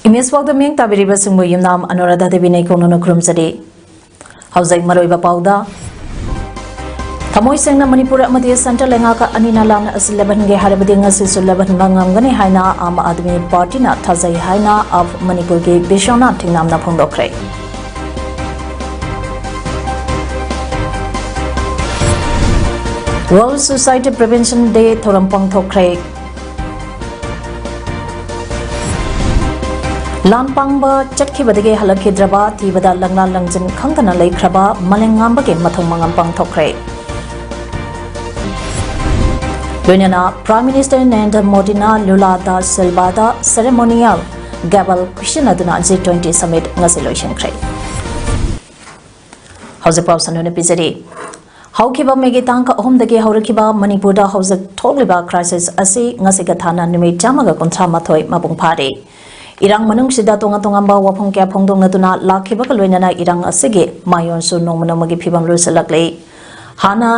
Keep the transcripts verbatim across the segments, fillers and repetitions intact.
Image ꯄꯥꯎꯗ ꯃꯤꯡ ꯇꯥꯕꯤꯔꯤꯕꯁꯤꯡꯕꯨ ꯌꯨꯝꯅꯥꯝ ꯑꯅꯨꯔꯥꯙꯥ ꯗꯦꯕꯤꯅ ꯏꯀꯣꯛꯅꯅ ꯈꯨꯔꯨꯝꯖꯔꯤ꯫ ꯍꯧꯖꯤꯛ ꯃꯔꯨꯑꯣꯏꯕ ꯄꯥꯎꯗ꯫ ꯊꯃꯣꯏ ꯁꯦꯡꯅ ꯃꯅꯤꯄꯨꯔ ꯑꯃꯗꯤ ꯁꯦꯟꯇ꯭ꯔꯦꯜ ꯂꯩꯉꯥꯛ ꯑꯅꯤꯅ ꯂꯥꯟ ꯑꯁꯤ ꯂꯦꯞꯍꯟꯒꯦ ꯍꯥꯏꯔꯕꯗꯤ ꯉꯁꯤꯁꯨ ꯂꯦꯞꯍꯟꯕ ꯉꯝꯒꯅꯤ ꯍꯥꯏꯅ ꯑꯥꯝ ꯑꯥꯗꯃꯤ ꯄꯥꯔꯇꯤꯅ ꯊꯥꯖꯩ ꯍꯥꯏꯅ ꯑꯥꯞ ꯃꯅꯤꯄꯨꯔꯒꯤ Vishwanath ꯊꯤꯡꯅꯥꯝꯅ ꯐꯣꯡꯗꯣꯛꯈ꯭ꯔꯦ꯫ World Suicide Prevention Day ꯊꯧꯔꯝ ꯄꯥꯡꯊꯣꯛꯈ꯭ꯔꯦ꯫ ꯂꯥꯟ ꯄꯥꯡꯕ ꯆꯠꯈꯤꯕꯗꯒꯤ ꯍꯜꯂꯛꯈꯤꯗ꯭ꯔꯕ, ꯊꯤꯕꯗ ꯂꯪꯂꯥ ꯂꯪꯖꯤꯟ ꯈꯪꯗꯅ ꯂꯩꯈ꯭ꯔꯕ ꯃꯂꯦꯝꯉꯥꯟꯕꯒꯤ ꯃꯊꯧ ꯃꯉꯝ ꯄꯥꯡꯊꯣꯛꯈ꯭ꯔꯦ꯫ ꯂꯣꯏꯅꯅ Prime Minister ꯅꯔꯦꯟꯗ꯭ꯔ ꯃꯣꯗꯤꯅ ꯂꯨꯂꯥ ꯗ ꯁꯤꯜꯚꯥꯗ ceremonial gavel ꯈꯨꯠꯁꯤꯟꯅꯗꯨꯅ G twenty summit ꯉꯁꯤ ꯂꯣꯏꯁꯤꯟꯈ꯭ꯔꯦ꯫ ꯍꯧꯖꯤꯛ ꯄꯥꯎ ꯁꯟꯗꯣꯛꯅ ꯄꯤꯖꯔꯤ꯫ ꯍꯧꯈꯤꯕ ꯃꯦꯒꯤ ꯇꯥꯡ ꯑꯍꯨꯝꯗꯒꯤ ꯍꯧꯔꯛꯈꯤꯕ ꯃꯅꯤꯄꯨꯔꯗ ꯍꯧꯖꯤꯛ ꯊꯣꯛꯂꯤꯕ crisis ꯑꯁꯤ ꯉꯁꯤꯒ ꯊꯥꯅ ꯅꯨꯃꯤꯠ ꯆꯥꯝꯃꯒ ꯀꯨꯟꯊ꯭ꯔꯥ ꯃꯥꯊꯣꯏ ꯃꯄꯨꯡ ꯐꯥꯔꯦ꯫ ꯏꯔꯥꯡ ꯃꯅꯨꯡꯁꯤꯗ ꯇꯣꯉꯥꯟ ꯇꯣꯉꯥꯟꯕ ꯋꯥꯐꯝ ꯀꯌꯥ ꯐꯣꯡꯗꯣꯛꯅꯗꯨꯅ ꯂꯥꯛꯈꯤꯕꯒ ꯂꯣꯏꯅꯅ ꯏꯔꯥꯡ ꯑꯁꯤꯒꯤ ꯃꯥꯌꯣꯟꯁꯨ ꯅꯣꯡꯃ ꯅꯣꯡꯃꯒꯤ ꯐꯤꯕꯝ ꯂꯨꯁꯤꯜꯂꯛꯂꯤ꯫ ꯍꯥꯟꯅ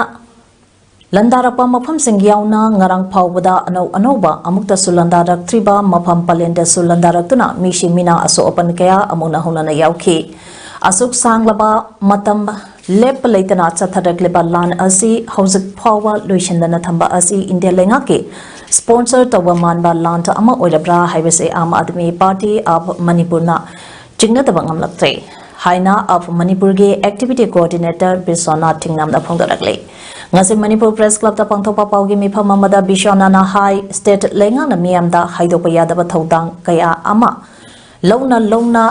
ꯂꯥꯟꯗꯥꯔꯛꯄ ꯃꯐꯝꯁꯤꯡ ꯌꯥꯎꯅ ꯉꯔꯥꯡ ꯐꯥꯎꯕꯗ ꯑꯅꯧ ꯑꯅꯧꯕ ꯑꯃꯨꯛꯇꯁꯨ ꯂꯥꯟꯗꯥꯔꯛꯇ꯭ꯔꯤꯕ ꯃꯐꯝ ꯄꯂꯦꯟꯗꯁꯨ ꯂꯥꯟꯗꯥꯔꯛꯇꯨꯅ ꯃꯤꯁꯤ ꯃꯤꯅꯥ ꯑꯁꯣꯛ ꯑꯄꯟ ꯀꯌꯥ ꯑꯃꯨꯛꯅ ꯍꯧꯅꯅ ꯌꯥꯎꯈꯤ꯫ ꯑꯁꯨꯛ ꯁꯥꯡꯂꯕ ꯃꯇꯝ ꯂꯦꯞꯄ ꯂꯩꯇꯅ ꯆꯠꯊꯔꯛꯂꯤꯕ ꯂꯥꯟ ꯑꯁꯤ ꯍꯧꯖꯤꯛ ꯐꯥꯎꯕ ꯂꯣꯏꯁꯤꯟꯗꯅ ꯊꯝꯕ ꯑꯁꯤ ꯏꯟꯗꯤꯌꯥ ꯂꯩꯉꯥꯛꯀꯤ sponsor ꯇꯧꯕ ꯃꯥꯟꯕ ꯂꯥꯟ ꯑꯃ ꯑꯣꯏꯔꯕ꯭ꯔꯥ ꯍꯥꯏꯕꯁꯤ ꯑꯥꯝ ꯑꯥꯗꯃꯤ ꯄꯥꯔꯇꯤ ꯑꯣꯐ ꯃꯅꯤꯄꯨꯔꯅ ꯆꯤꯡꯅꯗꯕ ꯉꯝꯂꯛꯇ꯭ꯔꯦ ꯍꯥꯏꯅ ꯑꯥꯞ ꯃꯅꯤꯄꯨꯔꯒꯤ activity coordinator ꯕꯤꯁ꯭ꯋꯅꯥꯊ ꯊꯤꯡꯅꯥꯝꯅ ꯐꯣꯡꯗꯣꯔꯛꯂꯤ꯫ ꯉꯁꯤ ꯃꯅꯤꯄꯨꯔ Press Clubꯇ ꯄꯥꯡꯊꯣꯛꯄ ꯄꯥꯎꯒꯤ ꯃꯤꯐꯝ ꯑꯃꯗ ꯕꯤꯁ꯭ꯋꯅꯥꯊꯅ ꯍꯥꯏ, state ꯂꯩꯉꯥꯛꯅ ꯃꯤꯌꯥꯝꯗ ꯍꯥꯏꯗꯣꯛꯄ ꯌꯥꯗꯕ ꯊꯧꯗꯥꯡ ꯀꯌꯥ ꯑꯃ ꯂꯧꯅ ꯂꯧꯅ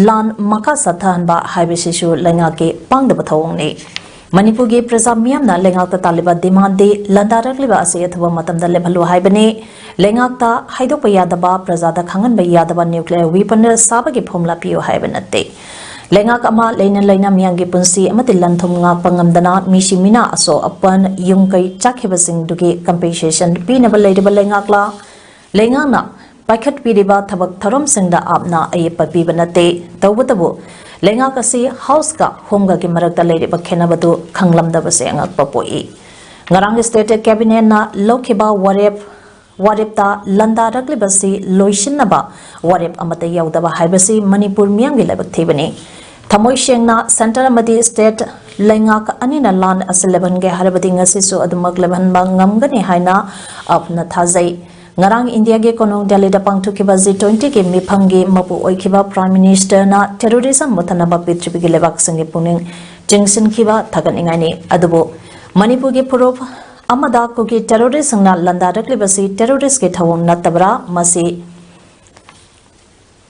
ꯂꯥꯟ ꯃꯈꯥ ꯆꯠꯊꯍꯟꯕ ꯍꯥꯏꯕꯁꯤꯁꯨ ꯂꯩꯉꯥꯛꯀꯤ ꯄꯥꯡꯗꯕ ꯊꯧꯑꯣꯡꯅꯤ꯫ ꯃꯅꯤꯄꯨꯔꯒꯤ ꯄ꯭ꯔꯖꯥ ꯃꯤꯌꯥꯝꯅ ꯂꯩꯉꯥꯛꯇ ꯇꯥꯜꯂꯤꯕ demand ꯗꯤ ꯂꯥꯟꯗꯥꯔꯛꯂꯤꯕ ꯑꯁꯤ ꯑꯊꯨꯕ ꯃꯇꯝꯗ ꯂꯦꯞꯍꯜꯂꯨ ꯍꯥꯏꯕꯅꯤ꯫ ꯂꯩꯉꯥꯛꯇ ꯍꯥꯏꯗꯣꯛꯄ ꯌꯥꯗꯕ, ꯄ꯭ꯔꯖꯥꯗ ꯈꯪꯍꯟꯕ ꯌꯥꯗꯕ nuclear weapon ꯁꯥꯕꯒꯤ ꯐꯣꯔꯃꯨꯂꯥ ꯄꯤꯌꯨ ꯍꯥꯏꯕ ꯅꯠꯇꯦ꯫ ꯂꯩꯉꯥꯛ ꯑꯃ ꯂꯩꯅ ꯂꯩꯅ ꯃꯤꯌꯥꯝꯒꯤ ꯄꯨꯟꯁꯤ ꯑꯃꯗꯤ ꯂꯟ ꯊꯨꯝ ꯉꯥꯛꯄ ꯉꯝꯗꯅ ꯃꯤꯁꯤ ꯃꯤꯅꯥ ꯑꯁꯣꯛ ꯑꯄꯟ, ꯌꯨꯝ ꯀꯩ ꯆꯥꯛꯈꯤꯕꯁꯤꯡꯗꯨꯒꯤ compensation ꯄꯤꯅꯕ ꯂꯩꯔꯤꯕ ꯂꯩꯉꯥꯛꯂ? ꯂꯩꯉꯥꯛꯅ ꯄꯥꯏꯈꯠꯄꯤꯔꯤꯕ ꯊꯕꯛ ꯊꯧꯔꯝꯁꯤꯡꯗ ꯑꯥꯞꯅ ꯑꯌꯦꯠꯄ ꯄꯤꯕ ꯅꯠꯇꯦ꯫ ꯇꯧꯕꯇꯕꯨ ꯂꯩꯉꯥꯛ ꯑꯁꯤ House ꯀ Home ꯒꯒꯤ ꯃꯔꯛꯇ ꯂꯩꯔꯤꯕ ꯈꯦꯠꯅꯕꯗꯨ ꯈꯪꯂꯝꯗꯕꯁꯦ ꯑꯉꯛꯄ ꯄꯣꯛꯏ꯫ ꯉꯔꯥꯡꯒꯤ State Cabinet ꯅ ꯂꯧꯈꯤꯕ ꯋꯥꯔꯦꯞ, ꯋꯥꯔꯦꯞꯇ ꯂꯥꯟꯗꯥꯔꯛꯂꯤꯕꯁꯤ ꯂꯣꯏꯁꯤꯟꯅꯕ ꯋꯥꯔꯦꯞ ꯑꯃꯠꯇ ꯌꯥꯎꯗꯕ ꯍꯥꯏꯕꯁꯤ ꯃꯅꯤꯄꯨꯔ ꯃꯤꯌꯥꯝꯒꯤ ꯂꯥꯏꯕꯛ ꯊꯤꯕꯅꯤ꯫ ꯊꯃꯣꯏ ꯁꯦꯡꯅ Centre ꯑꯃꯗꯤ State ꯂꯩꯉꯥꯛ ꯑꯅꯤꯅ ꯂꯥꯟ ꯑꯁꯤ ꯂꯦꯞꯍꯟꯒꯦ ꯍꯥꯏꯔꯕꯗꯤ ꯉꯁꯤꯁꯨ ꯑꯗꯨꯃꯛ ꯂꯦꯞꯍꯟꯕ ꯉꯝꯒꯅꯤ ꯍꯥꯏꯅ ꯑꯞꯅ ꯊꯥꯖꯩ꯫ ꯉꯔꯥꯡ ꯏꯟꯗꯤꯌꯥꯒꯤ ꯀꯣꯅꯨꯡ ꯗꯦꯜꯂꯤꯗ ꯄꯥꯡꯊꯣꯛꯈꯤꯕ G twenty ꯒꯤ ꯃꯤꯐꯝꯒꯤ ꯃꯄꯨ ꯑꯣꯏꯈꯤꯕ Prime Minister ꯅ terrorism ꯃꯨꯊꯠꯅꯕ ꯄ꯭ꯔꯤꯊꯤꯕꯤꯒꯤ ꯂꯩꯕꯥꯛꯁꯤꯡꯒꯤ ꯄꯨꯛꯅꯤꯡ ꯆꯤꯡꯁꯤꯟꯈꯤꯕ ꯊꯥꯒꯠꯅꯤꯡꯉꯥꯏꯅꯤ꯫ ꯑꯗꯨꯕꯨ ꯃꯅꯤꯄꯨꯔꯒꯤ ꯐꯨꯔꯨꯞ ꯑꯃꯗ ꯀꯨꯀꯤ terrorist ꯁꯤꯡꯅ ꯂꯥꯟꯗꯥꯔꯛꯂꯤꯕꯁꯤ terrorist ꯀꯤ ꯊꯧꯑꯣꯡ ꯅꯠꯇꯕ꯭ꯔꯥ? ꯃꯁꯤ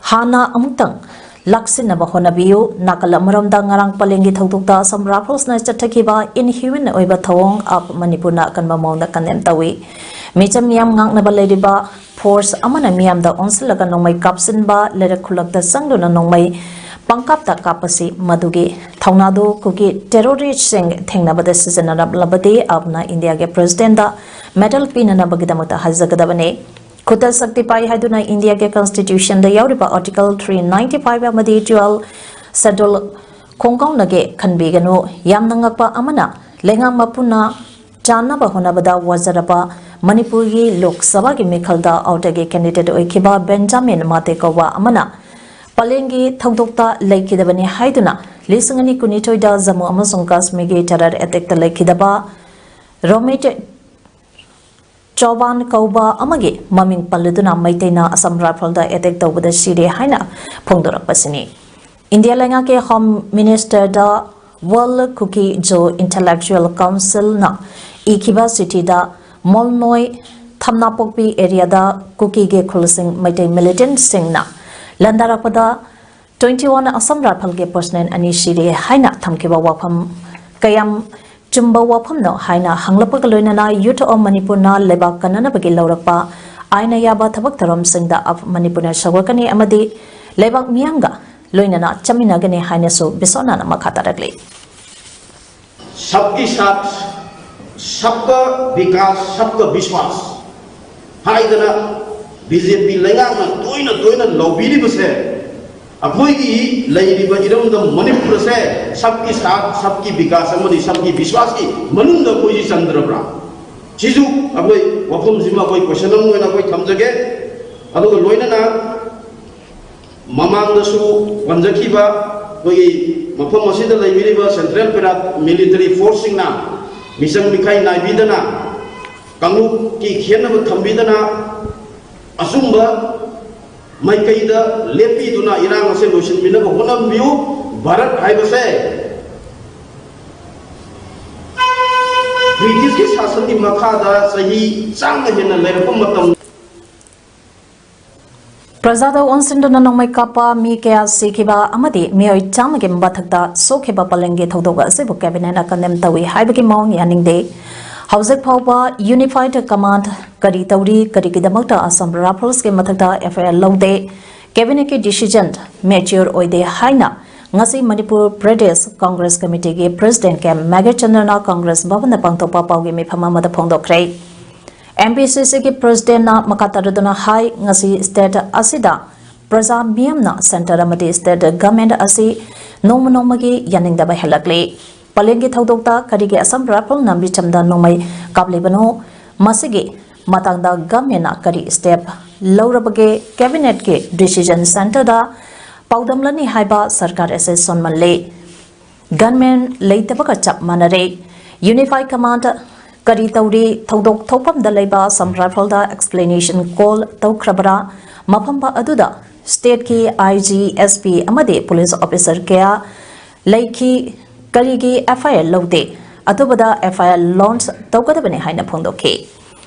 ꯍꯥꯟꯅ ꯑꯃꯨꯛꯇꯪ ꯂꯥꯛꯁꯤꯟꯅꯕ ꯍꯣꯠꯅꯕꯤꯌꯨ꯫ ꯅꯥꯀꯜ ꯑꯃꯔꯣꯝꯗ ꯉꯔꯥꯡ ꯄꯂꯦꯟꯒꯤ ꯊꯧꯗꯣꯛꯇ Assam Rifles ꯅ ꯆꯠꯊꯈꯤꯕ inhuman ꯑꯣꯏꯕ ꯊꯧꯑꯣꯡ ꯑꯞ ꯃꯅꯤꯄꯨꯔꯅ ꯑꯀꯟꯕ ꯃꯑꯣꯡꯗ condemn ꯇꯧꯏ꯫ ꯃꯤꯆꯝ ꯃꯤꯌꯥꯝ ꯉꯥꯛꯅꯕ ꯂꯩꯔꯤꯕ force ꯑꯃꯅ ꯃꯤꯌꯥꯝꯗ ꯑꯣꯟꯁꯤꯜꯂꯒ ꯅꯣꯡꯃꯩ ꯀꯥꯞꯁꯤꯟꯕ, ꯂꯩꯔꯛ ꯈꯨꯜꯂꯛꯇ ꯆꯪꯗꯨꯅ ꯅꯣꯡꯃꯩ ꯄꯪꯀꯥꯞꯇ ꯀꯥꯞꯄꯁꯤ ꯃꯗꯨꯒꯤ ꯊꯧꯅꯥꯗꯨ ꯀꯨꯀꯤ terrorist ꯁꯤꯡ ꯊꯦꯡꯅꯕꯗ ꯁꯤꯖꯤꯟꯅꯔꯝꯂꯕꯗꯤ ꯑꯞꯅ ꯏꯟꯗꯤꯌꯥꯒꯤ President ꯗ medal ꯄꯤꯅꯅꯕꯒꯤꯗꯃꯛꯇ ꯍꯥꯏꯖꯒꯗꯕꯅꯤ꯫ ꯈꯨꯠꯇ ꯁꯛꯇꯤ ꯄꯥꯏ ꯍꯥꯏꯗꯨꯅ ꯏꯟꯗꯤꯌꯥꯒꯤ Constitution ꯗ ꯌꯥꯎꯔꯤꯕ Article three ninety five ꯑꯃꯗꯤ twelve Schedule ꯈꯣꯡꯒꯥꯎꯅꯒꯦ ꯈꯟꯕꯤꯒꯅꯨ꯫ ꯌꯥꯝꯅ ꯉꯛꯄ ꯑꯃꯅ, ꯂꯩꯉꯥꯛ ꯃꯄꯨꯅ ꯆꯥꯟꯅꯕ ꯍꯣꯠꯅꯕꯗ ꯋꯥꯖꯔꯕ ꯃꯅꯤꯄꯨꯔꯒꯤ ꯂꯣꯛ ꯁꯚꯥꯒꯤ ꯃꯤꯈꯜꯗ out ꯇꯒꯤ candidate ꯑꯣꯏꯈꯤꯕ ꯕꯦꯟꯖꯥꯃꯤꯟ ꯃꯥꯇꯦ ꯀꯧꯕ ꯑꯃꯅ ꯄꯂꯦꯟꯒꯤ ꯊꯧꯗꯣꯛꯇ ꯂꯩꯈꯤꯗꯕꯅꯤ ꯍꯥꯏꯗꯨꯅ ꯂꯤꯁꯤꯡ ꯑꯅꯤ ꯀꯨꯟꯅꯤꯊꯣꯏꯗ ꯖꯝꯃꯨ ꯑꯃꯁꯨꯡ ꯀꯥꯁꯃꯤꯔꯒꯤ terror attack ꯇ ꯂꯩꯈꯤꯗꯕ ꯔꯣꯃꯤꯠ ꯆꯧꯕꯥꯟ ꯀꯧꯕ ꯑꯃꯒꯤ ꯃꯃꯤꯡ ꯄꯜꯂꯗꯨꯅ ꯃꯩꯇꯩꯅ Assam Rifle ꯗ attack ꯇꯧꯕꯗ ꯁꯤꯔꯦ ꯍꯥꯏꯅ ꯐꯣꯡꯗꯣꯔꯛꯄꯁꯤꯅꯤ꯫ ꯏꯟꯗꯤꯌꯥ ꯂꯩꯉꯥꯛꯀꯤ Home Minister ꯗ World Kuki-Zo Intellectual Council ꯅ ꯏꯈꯤꯕ ꯆꯤꯊꯤꯗ ꯃꯣꯜꯅꯣꯏ ꯊꯝꯅꯥꯄꯣꯛꯄꯤ area ꯗ ꯀꯨꯀꯤꯒꯤ ꯈꯨꯜꯁꯤꯡ ꯃꯩꯇꯩ militant ꯁꯤꯡꯅ ꯂꯥꯟꯗꯥꯔꯛꯄꯗ twenty one Assam Rifle ꯒꯤ personnel ꯑꯅꯤ ꯁꯤꯔꯦ ꯍꯥꯏꯅ ꯊꯝꯈꯤꯕ ꯋꯥꯐꯝ ꯀꯌꯥꯝ ꯆꯨꯝꯕ ꯋꯥꯐꯝꯅꯣ ꯍꯥꯏꯅ ꯍꯪꯂꯛꯄꯒ ꯂꯣꯏꯅꯅ Youth of Manipurꯅ ꯂꯩꯕꯥꯛ ꯀꯟꯅꯅꯕꯒꯤ ꯂꯧꯔꯛꯄ ꯑꯥꯏꯟꯅ ꯌꯥꯕ ꯊꯕꯛ ꯊꯧꯔꯝꯁꯤꯡꯗ Manipurꯅ ꯁꯧꯒꯠꯀꯅꯤ ꯑꯃꯗꯤ ꯂꯩꯕꯥꯛ ꯃꯤꯌꯥꯝꯒ ꯂꯣꯏꯅꯅ ꯆꯠꯃꯤꯟꯅꯒꯅꯤ ꯍꯥꯏꯅꯁꯨ ꯕꯤꯁ꯭ꯋꯥꯅꯥꯊꯅ ꯃꯈꯥ ꯇꯥꯔꯛꯂꯤ꯫ सबकी साथ, सबका विकास, सबका विश्वास ꯍꯥꯏꯗꯅ ꯕꯤ ꯖꯦ ꯄꯤ ꯂꯩꯉꯥꯛꯅ ꯇꯣꯏꯅ ꯇꯣꯏꯅ ꯂꯥꯎꯕꯤꯔꯤꯕꯁꯦ, ꯑꯩꯈꯣꯏꯒꯤ ꯂꯩꯔꯤꯕ ꯏꯔꯝꯗꯝ ꯃꯅꯤꯄꯨꯔ ꯑꯁꯦ सबकी साथ, सबकी विकास ꯑꯃꯗꯤ सबकी विश्वासꯀꯤ ꯃꯅꯨꯡꯗ ꯑꯩꯈꯣꯏꯁꯤ ꯆꯟꯗ꯭ꯔꯕ꯭ꯔꯥ? ꯁꯤꯁꯨ ꯑꯩꯈꯣꯏ ꯋꯥꯐꯝꯁꯤꯃ ꯑꯩꯈꯣꯏ question ꯑꯃ ꯑꯣꯏꯅ ꯑꯩꯈꯣꯏ ꯊꯝꯖꯒꯦ꯫ ꯑꯗꯨꯒ ꯂꯣꯏꯅꯅ ꯃꯃꯥꯡꯗꯁꯨ ꯄꯟꯖꯈꯤꯕ ꯑꯩꯈꯣꯏꯒꯤ ꯃꯐꯝ ꯑꯁꯤꯗ ꯂꯩꯕꯤꯔꯤꯕ Central Para Military Forceꯁꯤꯡꯅ ꯃꯤꯆꯪ ꯃꯤꯈꯥꯏ ꯅꯥꯏꯕꯤꯗꯅ ꯀꯥꯡꯂꯨꯞꯀꯤ ꯈꯦꯠꯅꯕ ꯊꯝꯕꯤꯗꯅ ꯑꯆꯨꯝꯕ ꯃꯥꯏꯀꯩꯗ ꯂꯦꯞꯄꯤꯗꯨꯅ ꯏꯔꯥꯡ ꯑꯁꯦ ꯂꯣꯏꯁꯤꯟꯕꯤꯅꯕ ꯍꯣꯠꯅꯕꯤꯌꯨ꯫ ꯚꯥꯔꯠ ꯍꯥꯏꯕꯁꯦ ꯕ꯭ꯔꯤꯇꯤꯁꯀꯤ ꯁꯥꯁꯟꯒꯤ ꯃꯈꯥꯗ ꯆꯍꯤ ꯆꯥꯝꯃ ꯍꯦꯟꯅ ꯂꯩꯔꯛꯄ ꯃꯇꯝ ꯄ꯭ꯔꯖꯥꯗ ꯑꯣꯟꯁꯤꯟꯗꯨꯅ ꯅꯣꯡꯃꯩ ꯀꯥꯞꯄ ꯃꯤ ꯀꯌꯥ ꯁꯤꯈꯤꯕ ꯑꯃꯗꯤ ꯃꯤꯑꯣꯏ ꯆꯥꯝꯃꯒꯤ ꯃꯊꯛꯇ ꯁꯣꯛꯈꯤꯕ ꯄꯂꯦꯟꯒꯤ ꯊꯧꯗꯣꯛ ꯑꯁꯤꯕꯨ ꯀꯦꯕꯤꯅꯦꯠꯅ condemn ꯇꯧꯏ ꯍꯥꯏꯕꯒꯤ ꯃꯑꯣꯡ ꯌꯥꯅꯤꯡꯗꯦ꯫ ꯍꯧꯖꯤꯛ ꯐꯥꯎꯕ Unified Command ꯀꯔꯤ ꯇꯧꯔꯤ, ꯀꯔꯤꯒꯤꯗꯃꯛꯇ Assam Riflesꯀꯤ ꯃꯊꯛꯇ F I R ꯂꯧꯗꯦ, ꯀꯦꯕꯤꯅꯦꯠꯀꯤ decision mature ꯑꯣꯏꯗꯦ ꯍꯥꯏꯅ ꯉꯁꯤ ꯃꯅꯤꯄꯨꯔ ꯄ꯭ꯔꯗꯦꯁ ꯀꯪꯒ꯭ꯔꯦꯁ ꯀꯃꯤꯇꯤꯒꯤ ꯄ꯭ꯔꯦꯁꯤꯗꯦꯟꯠ ꯀꯦ ꯃꯦꯘꯆꯟꯗ꯭ꯔꯅ ꯀꯪꯒ꯭ꯔꯦꯁ ꯚꯕꯟꯗ ꯄꯥꯡꯊꯣꯛꯄ ꯄꯥꯎꯒꯤ ꯃꯤꯐꯝ ꯑꯃꯗ ꯐꯣꯡꯗꯣꯛꯈ꯭ꯔꯦ꯫ M P C Cꯒꯤ ꯄ꯭ꯔꯦꯁꯤꯗꯦꯟꯠꯅ ꯃꯈꯥ ꯇꯥꯔꯗꯨꯅ ꯍꯥꯏ, ꯉꯁꯤ state ꯑꯁꯤꯗ ꯄ꯭ꯔꯖꯥ ꯃꯤꯌꯥꯝꯅ centre ꯑꯃꯗꯤ state government ꯑꯁꯤ ꯅꯣꯡꯃ ꯅꯣꯡꯃꯒꯤ ꯌꯥꯅꯤꯡꯗꯕ ꯍꯦꯜꯂꯛꯂꯤ꯫ ꯄꯂꯦꯟꯒꯤ ꯊꯧꯗꯣꯛꯇ ꯀꯔꯤꯒꯤ Assam Riflesꯅ ꯃꯤꯆꯝꯗ ꯅꯣꯡꯃꯩ ꯀꯥꯞꯂꯤꯕꯅꯣ? ꯃꯁꯤꯒꯤ ꯃꯇꯥꯡꯗ governmentꯅ ꯀꯔꯤ step ꯂꯧꯔꯕꯒꯦ? Cabinetꯀꯤ decision centreꯗ ꯄꯥꯎꯗꯝꯂꯅꯤ ꯍꯥꯏꯕ ꯁꯔꯀꯥꯔ ꯑꯁꯤ ꯁꯣꯟꯃꯜꯂꯤ꯫ Gunmen ꯂꯩꯇꯕꯒ ꯆꯞ ꯃꯥꯟꯅꯔꯦ꯫ Unified Command ꯀꯔꯤ ꯇꯧꯔꯤ? ꯊꯧꯗꯣꯛ ꯊꯣꯛꯐꯝꯗ ꯂꯩꯕ Assam Riflesꯗ explanation call ꯇꯧꯈ꯭ꯔꯕꯔꯥ? ꯃꯐꯝ ꯑꯗꯨꯗ stateꯀꯤ I G, S P ꯑꯃꯗꯤ police officer ꯀꯌꯥ ꯂꯩꯈꯤ꯫ ꯀꯔꯤꯒꯤ F I R ꯂꯧꯗꯦ? ꯑꯊꯨꯕꯗ F I R launch ꯇꯧꯒꯗꯕꯅꯤ ꯍꯥꯏꯅ ꯐꯣꯡꯗꯣꯛꯈꯤ꯫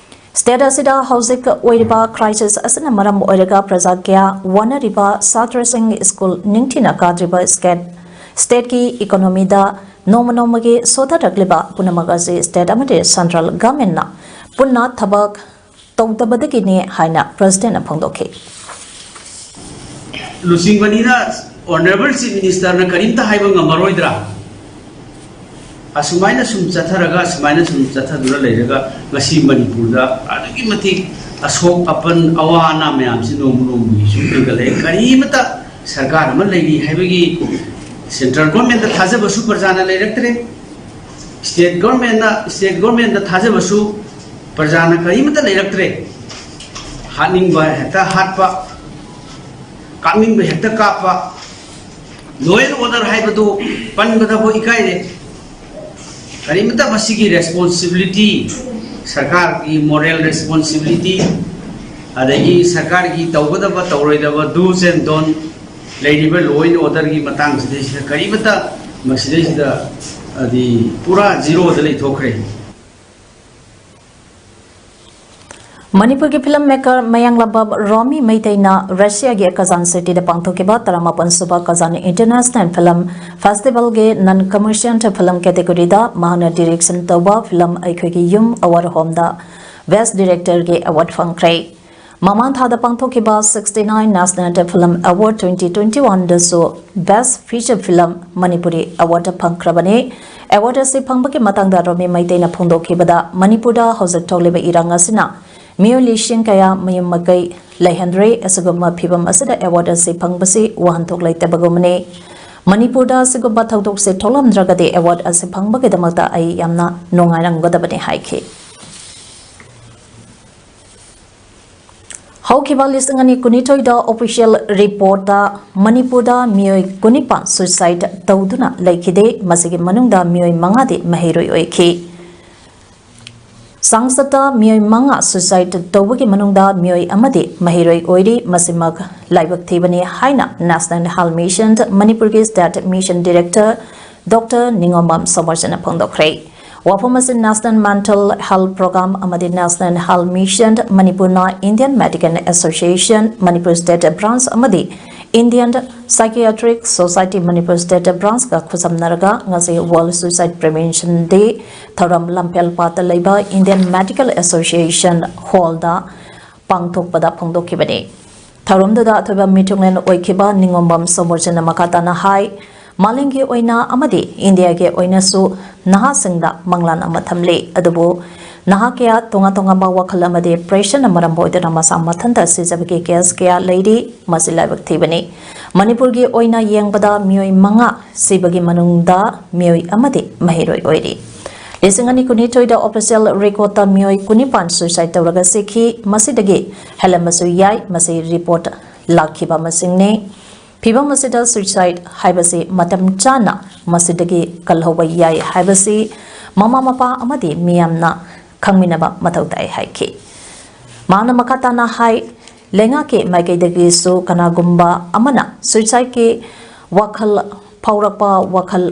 State ꯑꯁꯤꯗ ꯍꯧꯖꯤꯛ ꯑꯣꯏꯔꯤꯕ crisis ꯑꯁꯤꯅ ꯃꯔꯝ ꯑꯣꯏꯔꯒ ꯄ꯭ꯔꯖꯥ ꯀꯌꯥ ꯋꯥꯅꯔꯤꯕ, ꯁꯥꯇ꯭ꯔꯁꯤꯡ school ꯅꯤꯡꯊꯤꯅ ꯀꯥꯗ꯭ꯔꯤꯕ, state, stateꯀꯤ economyꯗ ꯅꯣꯡꯃ ꯅꯣꯡꯃꯒꯤ ꯁꯣꯊꯔꯛꯂꯤꯕ ꯄꯨꯝꯅꯃꯛ ꯑꯁꯤ state ꯑꯃꯗꯤ central governmentꯅ ꯄꯨꯟꯅ ꯊꯕꯛ ꯇꯧꯗꯕꯗꯒꯤꯅꯤ ꯍꯥꯏꯅ presidentꯅ ꯐꯣꯡꯗꯣꯛꯈꯤ꯫ ꯂꯨꯆꯤꯡꯕꯅꯤꯅ Honourable Chief Ministerꯅ ꯀꯔꯤꯝꯇ ꯍꯥꯏꯕ ꯉꯝꯃꯔꯣꯏꯗ꯭ꯔꯥ? ꯑꯁꯨꯃꯥꯏꯅ ꯁꯨꯝ ꯆꯠꯊꯔꯒ, ꯑꯁꯨꯃꯥꯏꯅ ꯁꯨꯝ ꯆꯠꯊꯗꯨꯅ ꯂꯩꯔꯒ, ꯉꯁꯤ ꯃꯅꯤꯄꯨꯔꯗ ꯑꯗꯨꯛꯀꯤ ꯃꯇꯤꯛ ꯑꯁꯣꯛ ꯑꯄꯟ, ꯑꯋꯥ ꯑꯅꯥ ꯃꯌꯥꯝꯁꯤ ꯅꯣꯡꯃ ꯅꯣꯡꯃꯒꯤ ꯁꯨꯝ ꯍꯦꯟꯒꯠꯂꯛꯑꯦ꯫ ꯀꯔꯤꯃꯠꯇ ꯁꯔꯀꯥꯔ ꯑꯃ ꯂꯩꯔꯤ ꯍꯥꯏꯕꯒꯤ, central governmentꯇ ꯊꯥꯖꯕꯁꯨ ꯄ꯭ꯔꯖꯥꯅ ꯂꯩꯔꯛꯇ꯭ꯔꯦ꯫ State governmentꯅ, state governmentꯇ ꯊꯥꯖꯕꯁꯨ ꯄ꯭ꯔꯖꯥꯅ ꯀꯔꯤꯃꯠꯇ ꯂꯩꯔꯛꯇ꯭ꯔꯦ꯫ ꯍꯥꯠꯅꯤꯡꯕ ꯍꯦꯛꯇ ꯍꯥꯠꯄ, ꯀꯥꯞꯅꯤꯡꯕ ꯍꯦꯛꯇ ꯀꯥꯞꯄ, law and order ꯍꯥꯏꯕꯗꯨ ꯄꯟꯕꯗꯐꯥꯎ ꯏꯀꯥꯏꯔꯦ꯫ ꯀꯔꯤꯃꯠꯇ ꯃꯁꯤꯒꯤ responsibility, ꯁꯔꯀꯥꯔꯒꯤ moral responsibility, ꯑꯗꯒꯤ ꯁꯔꯀꯥꯔꯒꯤ ꯇꯧꯒꯗꯕ ꯇꯧꯔꯣꯏꯗꯕ do's and don't, ꯂꯩꯔꯤꯕ law and orderꯒꯤ ꯃꯇꯥꯡꯁꯤꯗꯩꯁꯤꯗ ꯀꯔꯤꯃꯠꯇ ꯃꯁꯤꯗꯩꯁꯤꯗ ꯍꯥꯏꯗꯤ ꯄꯨꯔꯥ zeroꯗ ꯂꯩꯊꯣꯛꯈ꯭ꯔꯦ꯫ ꯃꯅꯤꯄꯨꯔꯒꯤ film maker ꯃꯌꯥꯡꯂꯝꯕꯝ ꯔꯣꯃꯤ ꯃꯩꯇꯩꯅ ꯔꯁꯤꯌꯥꯒꯤ ꯀꯖꯥꯟ cityꯗ ꯄꯥꯡꯊꯣꯛꯈꯤꯕ ꯇꯔꯥꯃꯥꯄꯟ ꯁꯨꯕ ꯀꯖꯥꯟ International Film Festivalꯒꯤ non commercial film categoryꯗ ꯃꯍꯥꯛꯅ direction ꯇꯧꯕ film ꯑꯩꯈꯣꯏꯒꯤ ꯌꯨꯝ Our Homeꯗ best directorꯒꯤ award ꯐꯪꯈ꯭ꯔꯦ꯫ ꯃꯃꯥꯡ ꯊꯥꯗ ꯄꯥꯡꯊꯣꯛꯈꯤꯕ sixty-nine National Film Award twenty twenty-oneꯗꯁꯨ best feature film Manipuri award ꯐꯪꯈ꯭ꯔꯕꯅꯤ꯫ Award ꯑꯁꯤ ꯐꯪꯕꯒꯤ ꯃꯇꯥꯡꯗ ꯔꯣꯃꯤ ꯃꯩꯇꯩꯅ ꯐꯣꯡꯗꯣꯛꯈꯤꯕꯗ, ꯃꯅꯤꯄꯨꯔꯗ ꯍꯧꯖꯤꯛ ꯊꯣꯛꯂꯤꯕ ꯏꯔꯥꯡ ꯑꯁꯤꯅ ꯃꯤꯑꯣꯏ ꯂꯤꯁꯤꯡ ꯀꯌꯥ ꯃꯌꯨꯝ ꯃꯀꯩ ꯂꯩꯍꯟꯗ꯭ꯔꯦ꯫ ꯑꯁꯤꯒꯨꯝꯕ ꯐꯤꯕꯝ ꯑꯁꯤꯗ award ꯑꯁꯤ ꯐꯪꯕꯁꯤ ꯋꯥꯍꯟꯊꯣꯛ ꯂꯩꯇꯕꯒꯨꯝꯕꯅꯤ꯫ ꯃꯅꯤꯄꯨꯔꯗ ꯑꯁꯤꯒꯨꯝꯕ ꯊꯧꯗꯣꯛꯁꯦ ꯊꯣꯛꯂꯝꯗ꯭ꯔꯒꯗꯤ award ꯑꯁꯤ ꯐꯪꯕꯒꯤꯗꯃꯛꯇ ꯑꯩ ꯌꯥꯝꯅ ꯅꯨꯡꯉꯥꯏꯔꯝꯒꯗꯕꯅꯤ ꯍꯥꯏꯈꯤ꯫ ꯍꯧꯈꯤꯕ ꯂꯤꯁꯤꯡ ꯑꯅꯤ ꯀꯨꯟꯅꯤꯊꯣꯏꯗ official reportꯇ ꯃꯅꯤꯄꯨꯔꯗ ꯃꯤꯑꯣꯏ ꯀꯨꯟꯅꯤꯄꯥꯟ suicide ꯇꯧꯗꯨꯅ ꯂꯩꯈꯤꯗꯦ꯫ ꯃꯁꯤꯒꯤ ꯃꯅꯨꯡꯗ ꯃꯤꯑꯣꯏ ꯃꯉꯥꯗꯤ ꯃꯍꯩꯔꯣꯏ ꯑꯣꯏꯈꯤ꯫ ꯁꯪꯁꯗꯇ ꯃꯤꯑꯣꯏ ꯃꯉꯥ suicide ꯇꯧꯕꯒꯤ ꯃꯅꯨꯡꯗ ꯃꯤꯑꯣꯏ ꯑꯃꯗꯤ ꯃꯍꯩꯔꯣꯏ ꯑꯣꯏꯔꯤ꯫ ꯃꯁꯤꯃꯛ ꯂꯥꯏꯕꯛ ꯊꯤꯕꯅꯤ ꯍꯥꯏꯅ National Health Mission ꯃꯅꯤꯄꯨꯔꯒꯤ state mission director Doctor ꯅꯤꯉꯣꯝꯕꯝ ꯁꯃꯔꯁꯤꯅ ꯐꯣꯡꯗꯣꯛꯈ꯭ꯔꯦ꯫ ꯋꯥꯐꯝ ꯑꯁꯤ National Mental Health Program ꯑꯃꯗꯤ National Health Mission ꯃꯅꯤꯄꯨꯔꯅ Indian Medical Association, Manipur state branch ꯑꯃꯗꯤ Indian Psychiatric Society Manipur State Branch ꯀ ꯈꯨꯠꯁꯝꯅꯔꯒ ꯉꯁꯤ World Suicide Prevention Day ꯊꯧꯔꯝ ꯂꯝꯐꯦꯜ ꯄꯥꯠꯇ ꯂꯩꯕ Indian Medical Association Hall ꯗ ꯄꯥꯡꯊꯣꯛꯄꯗ ꯐꯣꯡꯗꯣꯛꯈꯤꯕꯅꯤ꯫ ꯊꯧꯔꯝꯗꯨꯗ ꯑꯊꯣꯏꯕ ꯃꯤꯊꯨꯡꯂꯦꯟ ꯑꯣꯏꯈꯤꯕ ꯅꯤꯉꯣꯝꯕꯝ ꯁꯣꯃꯣꯔꯖꯤꯠꯅ ꯃꯈꯥ ꯇꯥꯅ ꯍꯥꯏ, ꯃꯥꯂꯦꯝꯒꯤ ꯑꯣꯏꯅ ꯑꯃꯗꯤ ꯏꯟꯗꯤꯌꯥꯒꯤ ꯑꯣꯏꯅꯁꯨ ꯅꯍꯥꯁꯤꯡꯗ ꯃꯪꯂꯥꯟ ꯑꯃ ꯊꯝꯂꯤ꯫ ꯑꯗꯨꯕꯨ ꯅꯍꯥ ꯀꯌꯥ ꯇꯣꯉꯥꯟ ꯇꯣꯉꯥꯟꯕ ꯋꯥꯈꯜ ꯑꯃꯗꯤ pressure ꯅ ꯃꯔꯝ ꯑꯣꯏꯗꯨꯅ ꯃꯁꯥ ꯃꯊꯟꯇ ꯁꯤꯖꯕꯒꯤ case ꯀꯌꯥ ꯂꯩꯔꯤ꯫ ꯃꯁꯤ ꯂꯥꯏꯕꯛ ꯊꯤꯕꯅꯤ꯫ ꯃꯅꯤꯄꯨꯔꯒꯤ ꯑꯣꯏꯅ ꯌꯦꯡꯕꯗ ꯃꯤꯑꯣꯏ ꯃꯉꯥ ꯁꯤꯕꯒꯤ ꯃꯅꯨꯡꯗ ꯃꯤꯑꯣꯏ ꯑꯃꯗꯤ ꯃꯍꯩꯔꯣꯏ ꯑꯣꯏꯔꯤ꯫ ꯂꯤꯁꯤꯡ ꯑꯅꯤ ꯀꯨꯟꯅꯤꯊꯣꯏꯗ official record ꯇ ꯃꯤꯑꯣꯏ ꯀꯨꯟꯅꯤꯄꯥꯟ suicide ꯇꯧꯔꯒ ꯁꯤꯈꯤ꯫ ꯃꯁꯤꯗꯒꯤ ꯍꯦꯜꯂꯝꯕꯁꯨ ꯌꯥꯏ꯫ ꯃꯁꯤ report ꯂꯥꯛꯈꯤꯕ ꯃꯁꯤꯡꯅꯤ꯫ ꯐꯤꯚꯝ ꯑꯁꯤꯗ suicide ꯍꯥꯏꯕꯁꯤ ꯃꯇꯝ ꯆꯥꯅ ꯃꯁꯤꯗꯒꯤ ꯀꯜꯍꯧꯕ ꯌꯥꯏ ꯍꯥꯏꯕꯁꯤ ꯃꯃꯥ ꯃꯄꯥ ꯑꯃꯗꯤ ꯃꯤꯌꯥꯝꯅ ꯈꯪꯃꯤꯟꯅꯕ ꯃꯊꯧ ꯇꯥꯏ ꯍꯥꯏꯈꯤ꯫ ꯃꯍꯥꯛꯅ ꯃꯈꯥ ꯇꯥꯅ ꯍꯥꯏ, ꯂꯩꯉꯥꯛꯀꯤ ꯃꯥꯏꯀꯩꯗꯒꯤꯁꯨ ꯀꯅꯥꯒꯨꯝꯕ ꯑꯃꯅ suicide ꯀꯤ ꯋꯥꯈꯜ ꯐꯥꯎꯔꯛꯄ, ꯋꯥꯈꯜ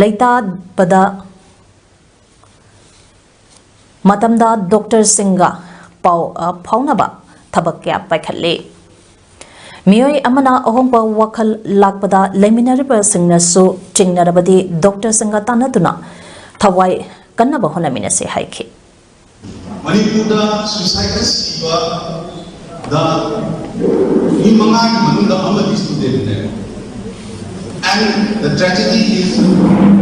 ꯂꯩꯇꯥꯕꯗ ꯃꯇꯝꯗ doctor ꯁꯤꯡꯒ ꯄꯥꯎ, ꯑ, ꯐꯥꯎꯅꯕ ꯊꯕꯛ ꯀꯌꯥ ꯄꯥꯏꯈꯠꯂꯤ꯫ ꯃꯤꯑꯣꯏ ꯑꯃꯅ ꯑꯍꯣꯡꯕ ꯋꯥꯈꯜ ꯂꯥꯛꯄꯗ ꯂꯩꯃꯤꯟꯅꯔꯤꯕꯁꯤꯡꯅꯁꯨ ꯆꯤꯡꯅꯔꯕꯗꯤ doctor ꯁꯤꯡꯒ ꯇꯥꯟꯅꯗꯨꯅ ꯊꯋꯥꯏ ꯀꯟꯅꯕ ꯍꯣꯠꯅꯃꯤꯟꯅꯁꯤ ꯍꯥꯏꯈꯤ꯫ ꯃꯅꯤꯄꯨꯔꯗ suicide ꯅ ꯁꯤꯕꯗ ꯃꯤ ꯃꯉꯥꯒꯤ ꯃꯅꯨꯡꯗ ꯑꯃꯗꯤ student ꯅꯦ꯫ And the tragedy is,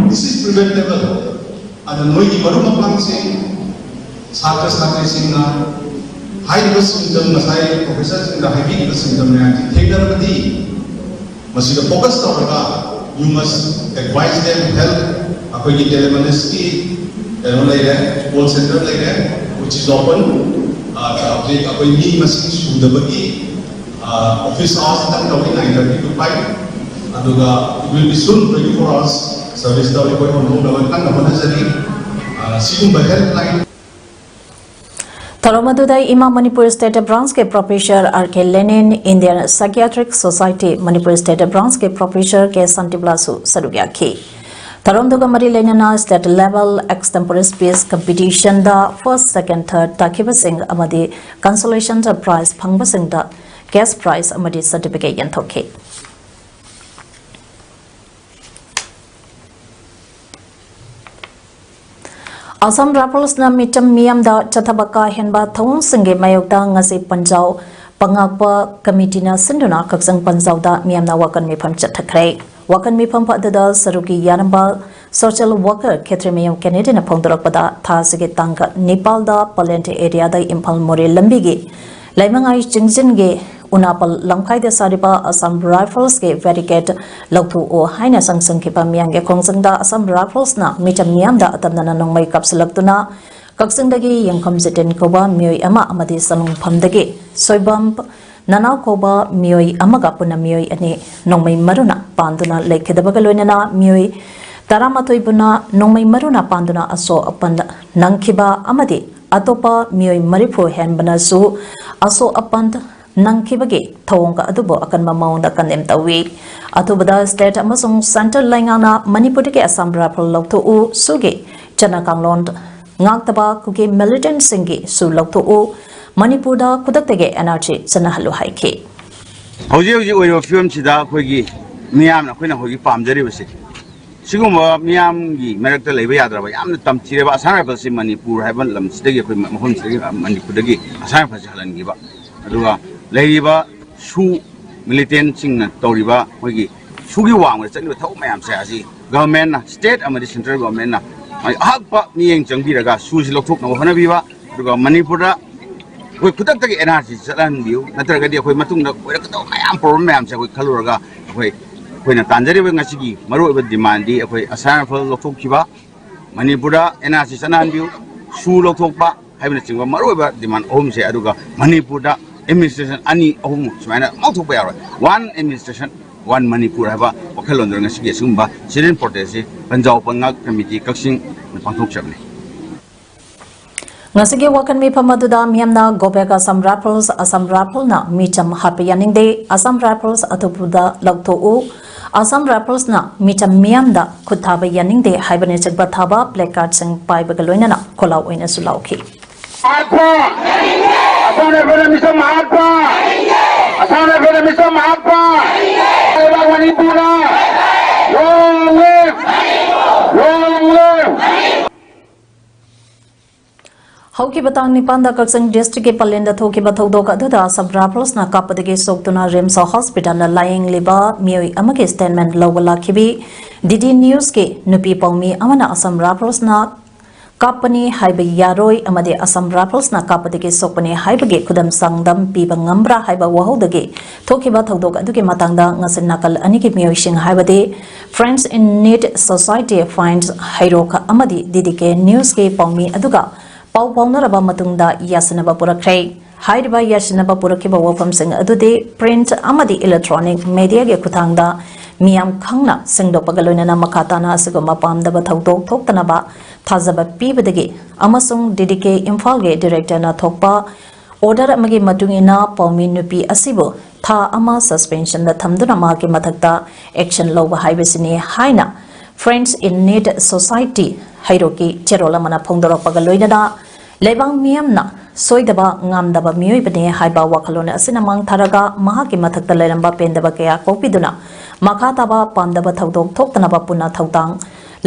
this is preventable. ꯑꯗ ꯅꯣꯏꯒꯤ ꯃꯔꯨꯞ ꯃꯄꯥꯡꯁꯤꯡ, ꯁꯥꯇ꯭ꯔ ꯁꯥꯇ꯭ꯔꯤꯁꯤꯡꯅ ꯍꯥꯏꯔꯤꯕ symptom, ꯉꯁꯥꯏ professor ꯁꯤꯡꯅ ꯍꯥꯏꯕꯤꯔꯤꯕ symptom ꯃꯌꯥꯝꯁꯤ ꯊꯦꯡꯅꯔꯕꯗꯤ, ꯃꯁꯤꯗ focus ꯇꯧꯔꯒ you must advise them, help. ꯑꯩꯈꯣꯏꯒꯤ telemedicine ꯀꯤ ꯀꯩꯅꯣ ꯂꯩꯔꯦ, call center ꯂꯩꯔꯦ, which is open. ꯑ, ꯍꯧꯖꯤꯛ ꯑꯩꯈꯣꯏ ꯃꯤ ꯃꯁꯤꯡ ꯁꯨꯗꯕꯒꯤ, ꯑ, office hours ꯈꯛꯇꯪ ꯇꯧꯏ, nine thirty to five. ꯑꯗꯨꯒ it will be soon twenty-four hours service ꯇꯧꯏ, ꯑꯩꯈꯣꯏ ꯑꯣꯟꯊꯣꯛꯅꯕ ꯀꯟꯅ ꯍꯣꯠꯅꯖꯔꯤ꯫ ꯑ, ꯁꯤꯒꯨꯝꯕ helpline ꯊꯧꯔꯝ ꯑꯗꯨꯗ ꯏꯃꯥ ꯃꯅꯤꯄꯨꯔ State Branch ꯀꯤ Professor R K Lenin, Indian Psychiatric Society Manipur State Branch ꯀꯤ Professor K ꯁꯥꯟꯇꯤꯕꯂꯥꯁꯨ ꯁꯔꯨꯛ ꯌꯥꯈꯤ꯫ ꯊꯧꯔꯝꯗꯨꯒ ꯃꯔꯤ ꯂꯩꯅꯅ state level extempore speech competition ꯗ first, second, third ꯇꯥꯈꯤꯕꯁꯤꯡ ꯑꯃꯗꯤ consolation prize ꯐꯪꯕꯁꯤꯡꯗ cash prize ꯑꯃꯗꯤ certificate ꯌꯦꯟꯊꯣꯛꯈꯤ꯫ ꯑꯁꯥꯝ ꯔꯥꯏꯐꯜꯁꯅ ꯃꯤꯆꯝ ꯃꯤꯌꯥꯝꯗ ꯆꯠꯊꯕ ꯀꯥ ꯍꯦꯟꯕ ꯊꯧꯑꯣꯡꯁꯤꯡꯒꯤ ꯃꯥꯌꯣꯛꯇ ꯉꯁꯤ ꯄꯟꯖꯥꯎ ꯄꯉꯥꯛꯄ ꯀꯃꯤꯇꯤꯅ ꯁꯤꯟꯗꯨꯅ ꯀꯛꯆꯤꯡ ꯄꯟꯖꯥꯎꯗ ꯃꯤꯌꯥꯝꯅ ꯋꯥꯀꯟ ꯃꯤꯐꯝ ꯆꯠꯊꯈ꯭ꯔꯦ꯫ ꯋꯥꯀꯟ ꯃꯤꯐꯝ ꯑꯗꯨꯗ ꯁꯔꯨꯛꯀꯤ ꯌꯥꯔꯝꯕ social worker ꯈꯦꯇ꯭ꯔꯤꯃꯌꯨꯝ ꯀꯦꯅꯦꯗꯤꯅ ꯐꯣꯡꯗꯣꯔꯛꯄꯗ, ꯊꯥ ꯑꯁꯤꯒꯤ ꯇꯥꯡ ꯅꯤꯄꯥꯜꯗ ꯄꯂꯦꯟ area ꯗ ꯏꯝꯐꯥꯜ ꯃꯣꯔꯦ ꯂꯝꯕꯤꯒꯤ ꯂꯩꯃꯉꯥꯏ ꯆꯤꯡꯖꯤꯟꯒꯤ ꯎꯅꯥꯄꯜ ꯂꯝꯈꯥꯏꯗ ꯁꯥꯔꯤꯕ ꯑꯁꯥꯝ ꯔꯥꯏꯐꯜꯁꯀꯤ barricade ꯂꯧꯊꯣꯛꯎ ꯍꯥꯏꯅ ꯆꯪꯁꯤꯟꯈꯤꯕ ꯃꯤꯌꯥꯝꯒꯤ ꯈꯣꯡꯖꯪꯗ ꯑꯁꯥꯝ ꯔꯥꯏꯐꯜꯁꯅ ꯃꯤꯆꯝ ꯃꯤꯌꯥꯝꯗ ꯑꯇꯝꯅꯅ ꯅꯣꯡꯃꯩ ꯀꯥꯞꯁꯤꯜꯂꯛꯇꯨꯅ ꯀꯛꯆꯤꯡꯗꯒꯤ ꯌꯦꯡꯐꯝ ꯖꯤꯇꯦꯟ ꯀꯧꯕ ꯃꯤꯑꯣꯏ ꯑꯃ ꯑꯃꯗꯤ ꯆꯂꯨꯡꯐꯝꯗꯒꯤ ꯁꯣꯏꯕꯝ ꯅꯅꯥꯎ ꯀꯧꯕ ꯃꯤꯑꯣꯏ ꯑꯃꯒ ꯄꯨꯟꯅ ꯃꯤꯑꯣꯏ ꯑꯅꯤ ꯅꯣꯡꯃꯩ ꯃꯔꯨꯅ ꯄꯥꯟꯗꯨꯅ ꯂꯩꯈꯤꯗꯕꯒ ꯂꯣꯏꯅꯅ ꯃꯤꯑꯣꯏ ꯇꯔꯥꯃꯥꯊꯣꯏ ꯕꯨꯅ ꯅꯣꯡꯃꯩ ꯃꯔꯨꯅ ꯄꯥꯟꯗꯨꯅ ꯑꯁꯣꯛ ꯑꯄꯟ ꯅꯪꯈꯤꯕ ꯑꯃꯗꯤ ꯑꯇꯣꯞꯄ ꯃꯤꯑꯣꯏ ꯃꯔꯤꯐꯨ ꯍꯦꯟꯕꯅꯁꯨ ꯑꯁꯣꯛ ꯑꯄꯟ ꯅꯪꯈꯤꯕꯒꯤ ꯊꯧꯑꯣꯡ ꯑꯗꯨꯕꯨ ꯑꯀꯟꯕ ꯃꯑꯣꯡꯗ condemn ꯇꯧꯏ꯫ ꯑꯊꯨꯕꯗ state ꯑꯃꯁꯨꯡ centre ꯂꯩꯉꯥꯛꯅ ꯃꯅꯤꯄꯨꯔꯗꯒꯤ ꯑꯁꯥꯝ ꯔꯥꯏꯐꯜ ꯂꯧꯊꯣꯛꯎ, ꯁꯨꯒꯤ ꯆꯠꯅ ꯀꯥꯡꯂꯣꯟ ꯉꯥꯛꯇꯕ ꯀꯨꯀꯤ militantꯁꯤꯡꯒꯤꯁꯨ ꯂꯧꯊꯣꯛꯎ, ꯃꯅꯤꯄꯨꯔꯗ ꯈꯨꯗꯛꯇꯒꯤ NRC ꯆꯠꯅꯍꯜꯂꯨ ꯍꯥꯏꯈꯤ꯫ ꯍꯧꯖꯤꯛ ꯍꯧꯖꯤꯛ ꯑꯣꯏꯔꯤꯕ ꯐꯤꯕꯝꯁꯤꯗ ꯑꯩꯈꯣꯏꯒꯤ ꯃꯤꯌꯥꯝꯅ, ꯑꯩꯈꯣꯏꯅ ꯍꯧꯖꯤꯛ ꯄꯥꯝꯖꯔꯤꯕꯁꯦ, ꯁꯤꯒꯨꯝꯕ ꯃꯤꯌꯥꯝꯒꯤ ꯃꯔꯛꯇ ꯂꯩꯕ ꯌꯥꯗ꯭ꯔꯕ, ꯌꯥꯝꯅ ꯇꯝꯊꯤꯔꯕ ꯑꯁꯥꯝ ꯔꯥꯏꯐꯜꯁꯤ ꯃꯅꯤꯄꯨꯔ ꯍꯥꯏꯕ ꯂꯝꯁꯤꯗꯒꯤ, ꯑꯩꯈꯣꯏ ꯃꯐꯝꯁꯤꯗꯒꯤ, ꯃꯅꯤꯄꯨꯔꯗꯒꯤ ꯑꯁꯥꯝ ꯔꯥꯏꯐꯜꯁꯤ ꯍꯜꯍꯟꯈꯤꯕ, ꯑꯗꯨꯒ ꯂꯩꯔꯤꯕ ꯁꯨ militantꯁꯤꯡꯅ ꯇꯧꯔꯤꯕ ꯃꯣꯏꯒꯤ ꯁꯨꯒꯤ ꯋꯥꯡꯃꯗ ꯆꯠꯂꯤꯕ ꯊꯕꯛ ꯃꯌꯥꯝꯁꯦ ꯑꯁꯤ governmentꯅ, state ꯑꯃꯗꯤ central governmentꯅ ꯑꯍꯛꯄ ꯃꯤꯠꯌꯦꯡ ꯆꯪꯕꯤꯔꯒ ꯁꯨꯁꯤ ꯂꯧꯊꯣꯛꯅꯕ ꯍꯣꯠꯅꯕꯤꯕ, ꯑꯗꯨꯒ ꯃꯅꯤꯄꯨꯔꯗ ꯑꯩꯈꯣꯏ ꯈꯨꯗꯛꯇꯒꯤ NRC ꯆꯠꯍꯟꯕꯤꯌꯨ, ꯅꯠꯇ꯭ꯔꯒꯗꯤ ꯑꯩꯈꯣꯏ ꯃꯇꯨꯡꯗ ꯑꯣꯏꯔꯛꯀꯗꯕ ꯃꯌꯥꯝ problem ꯃꯌꯥꯝꯁꯦ ꯑꯩꯈꯣꯏ ꯈꯜꯂꯨꯔꯒ ꯑꯩꯈꯣꯏ, ꯑꯩꯈꯣꯏꯅ ꯇꯥꯟꯖꯔꯤꯕ ꯉꯁꯤꯒꯤ ꯃꯔꯨꯑꯣꯏꯕ demandꯗꯤ ꯑꯩꯈꯣꯏ ꯑꯁꯥꯝ ꯔꯥꯏꯐꯜ ꯂꯧꯊꯣꯛꯈꯤꯕ, ꯃꯅꯤꯄꯨꯔꯗ NRC ꯆꯠꯅꯍꯟꯕꯤꯌꯨ, ꯁꯨ ꯂꯧꯊꯣꯛꯄ ꯍꯥꯏꯕꯅꯆꯤꯡꯕ ꯃꯔꯨꯑꯣꯏꯕ demand ꯑꯍꯨꯝꯁꯦ, ꯑꯗꯨꯒ ꯃꯅꯤꯄꯨꯔꯗ administration ꯑꯅꯤ ꯑꯍꯨꯝ ꯁꯨꯃꯥꯏꯅ ꯑꯃꯨꯛ ꯊꯣꯛꯄ ꯌꯥꯔꯣꯏ꯫ One administration, one ꯃꯅꯤꯄꯨꯔ ꯍꯥꯏꯕ ꯋꯥꯈꯜꯂꯣꯟꯗꯨꯅ ꯉꯁꯤꯒꯤ ꯑꯁꯤꯒꯨꯝꯕ sit-in protestꯁꯤ ꯄꯟꯖꯥꯎ ꯄꯉꯥꯛ ꯀꯃꯤꯇꯤ ꯀꯛꯆꯤꯡꯅ ꯄꯥꯡꯊꯣꯛꯆꯕꯅꯤ꯫ ꯉꯁꯤꯒꯤ ꯋꯥꯀꯟ ꯃꯤꯐꯝ ꯑꯗꯨꯗ ꯃꯤꯌꯥꯝꯅ "Go back Assam Rifles", "Assam ꯔꯥꯏꯐꯜꯅ ꯃꯤꯆꯝ ꯍꯥꯠꯄ ꯌꯥꯅꯤꯡꯗꯦ", "ꯑꯁꯥꯝ ꯔꯥꯏꯐꯜꯁ ꯑꯊꯨꯕꯗ ꯂꯧꯊꯣꯛꯎ", "ꯑꯁꯥꯝ ꯔꯥꯏꯐꯜꯁꯅ ꯃꯤꯆꯝ ꯃꯤꯌꯥꯝꯗ ꯈꯨꯠ ꯊꯥꯕ ꯌꯥꯅꯤꯡꯗꯦ" ꯍꯥꯏꯕꯅꯆꯤꯡꯕ ꯊꯥꯕ placardꯁꯤꯡ ꯄꯥꯏꯕꯒ ꯂꯣꯏꯅꯅ ꯈꯣꯜꯂꯥꯎ ꯑꯣꯏꯅꯁꯨ ꯂꯥꯎꯈꯤ꯫ ꯍꯥꯠꯄ! ꯑꯁꯥꯝ ꯔꯥꯏꯐꯜꯅ ꯃꯤꯆꯝ ꯍꯥꯠꯄ! ꯑꯁꯥꯝ ꯔꯥꯏꯐꯜꯅ ꯃꯤꯆꯝ ꯍꯥꯠꯄ ꯂꯩꯕꯥꯛ ꯃꯅꯤꯄꯨꯔꯅ long live! Long live! ꯍꯧꯈꯤꯕ ꯇꯥꯡ ꯅꯤꯄꯥꯟꯗ ꯀꯛꯆꯤꯡ district ꯀꯤ ꯄꯂꯦꯟꯗ ꯊꯣꯛꯈꯤꯕ ꯊꯧꯗꯣꯛ ꯑꯗꯨꯗ ꯑꯁꯥꯝ ꯔꯥꯏꯐꯜꯁꯅ ꯀꯥꯞꯄꯗꯒꯤ ꯁꯣꯛꯇꯨꯅ ꯔꯤꯝꯁ ꯍꯣꯁꯄꯤꯇꯥꯜꯗ ꯂꯥꯌꯦꯡꯂꯤꯕ ꯃꯤꯑꯣꯏ ꯑꯃꯒꯤ statement ꯂꯧꯕ ꯂꯥꯛꯈꯤꯕꯤ ꯗꯤ ꯗꯤ news ꯀꯤ ꯅꯨꯄꯤ ꯄꯥꯎꯃꯤ ꯑꯃꯅ ꯑꯁꯥꯝ ꯔꯥꯏꯐꯜꯁꯅ ꯀꯥꯞꯄꯅꯤ ꯍꯥꯏꯕ ꯌꯥꯔꯣꯏ ꯑꯃꯗꯤ ꯑꯁꯥꯝ ꯔꯥꯏꯐꯜꯁꯅ ꯀꯥꯞꯄꯗꯒꯤ ꯁꯣꯛꯄꯅꯤ ꯍꯥꯏꯕꯒꯤ ꯈꯨꯗꯝ ꯆꯥꯡꯗꯝ ꯄꯤꯕ ꯉꯝꯕ꯭ꯔꯥ ꯍꯥꯏꯕ ꯋꯥꯍꯧꯗꯒꯤ ꯊꯣꯛꯈꯤꯕ ꯊꯧꯗꯣꯛ ꯑꯗꯨꯒꯤ ꯃꯇꯥꯡꯗ ꯉꯁꯤ ꯅꯥꯀꯜ ꯑꯅꯤꯒꯤ ꯃꯤꯑꯣꯏꯁꯤꯡ ꯍꯥꯏꯕꯗꯤ Friends in Need Society, friends ꯍꯩꯔꯣꯛ ꯑꯃꯗꯤ ꯗꯤ ꯗꯤ ꯀꯦ news ꯀꯤ ꯄꯥꯎꯃꯤ ꯑꯗꯨꯒ ꯄꯥꯎ ꯐꯥꯎꯅꯔꯕ ꯃꯇꯨꯡꯗ ꯌꯥꯁꯤꯟꯅꯕ ꯄꯨꯔꯛꯈ꯭ꯔꯦ꯫ ꯍꯥꯏꯔꯤꯕ ꯌꯥꯁꯤꯟꯅꯕ ꯄꯨꯔꯛꯈꯤꯕ ꯋꯥꯐꯝꯁꯤꯡ ꯑꯗꯨꯗꯤ print ꯑꯃꯗꯤ electronic media ꯒꯤ ꯈꯨꯠꯊꯥꯡꯗ ꯃꯤꯌꯥꯝ ꯈꯪꯅ ꯁꯦꯡꯗꯣꯛꯄꯒ ꯂꯣꯏꯅꯅ ꯃꯈꯥ ꯇꯥꯅ ꯑꯁꯤꯒꯨꯝꯕ ꯄꯥꯝꯗꯕ ꯊꯧꯗꯣꯛ ꯊꯣꯛꯇꯅꯕ ꯊꯥꯖꯕ ꯄꯤꯕꯗꯒꯤ ꯑꯃꯁꯨꯡ ꯗꯤ ꯗꯤ ꯀꯦ ꯏꯝꯐꯥꯜꯒꯤ director ꯅ ꯊꯣꯛꯄ order ꯑꯃꯒꯤ ꯃꯇꯨꯡ ꯏꯟꯅ ꯄꯥꯎꯃꯤ ꯅꯨꯄꯤ ꯑꯁꯤꯕꯨ ꯊꯥ ꯑꯃ suspension ꯗ ꯊꯝꯗꯨꯅ ꯃꯍꯥꯛꯀꯤ ꯃꯊꯛꯇ action ꯂꯧꯕ ꯍꯥꯏꯕꯁꯤꯅꯤ ꯍꯥꯏꯅ Friends in Need Society ꯍꯩꯔꯣꯛꯀꯤ ꯆꯦꯔꯣꯜ ꯑꯃꯅ ꯐꯣꯡꯗꯣꯔꯛꯄꯒ ꯂꯣꯏꯅꯅ ꯂꯩꯕꯥꯛ ꯃꯤꯌꯥꯝꯅ ꯁꯣꯏꯗꯕ ꯉꯥꯝꯗꯕ ꯃꯤꯑꯣꯏꯕꯅꯤ ꯍꯥꯏꯕ ꯋꯥꯈꯜꯂꯣꯟ ꯑꯁꯤꯅ ꯃꯥꯡ ꯊꯥꯔꯒ ꯃꯍꯥꯛꯀꯤ ꯃꯊꯛꯇ ꯂꯩꯔꯝꯕ ꯄꯦꯟꯗꯕ ꯀꯌꯥ ꯀꯣꯛꯄꯤꯗꯨꯅ ꯃꯈꯥ ꯇꯥꯕ ꯄꯥꯝꯗꯕ ꯊꯧꯗꯣꯛ ꯊꯣꯛꯇꯅꯕ ꯄꯨꯟꯅ ꯊꯧꯗꯥꯡ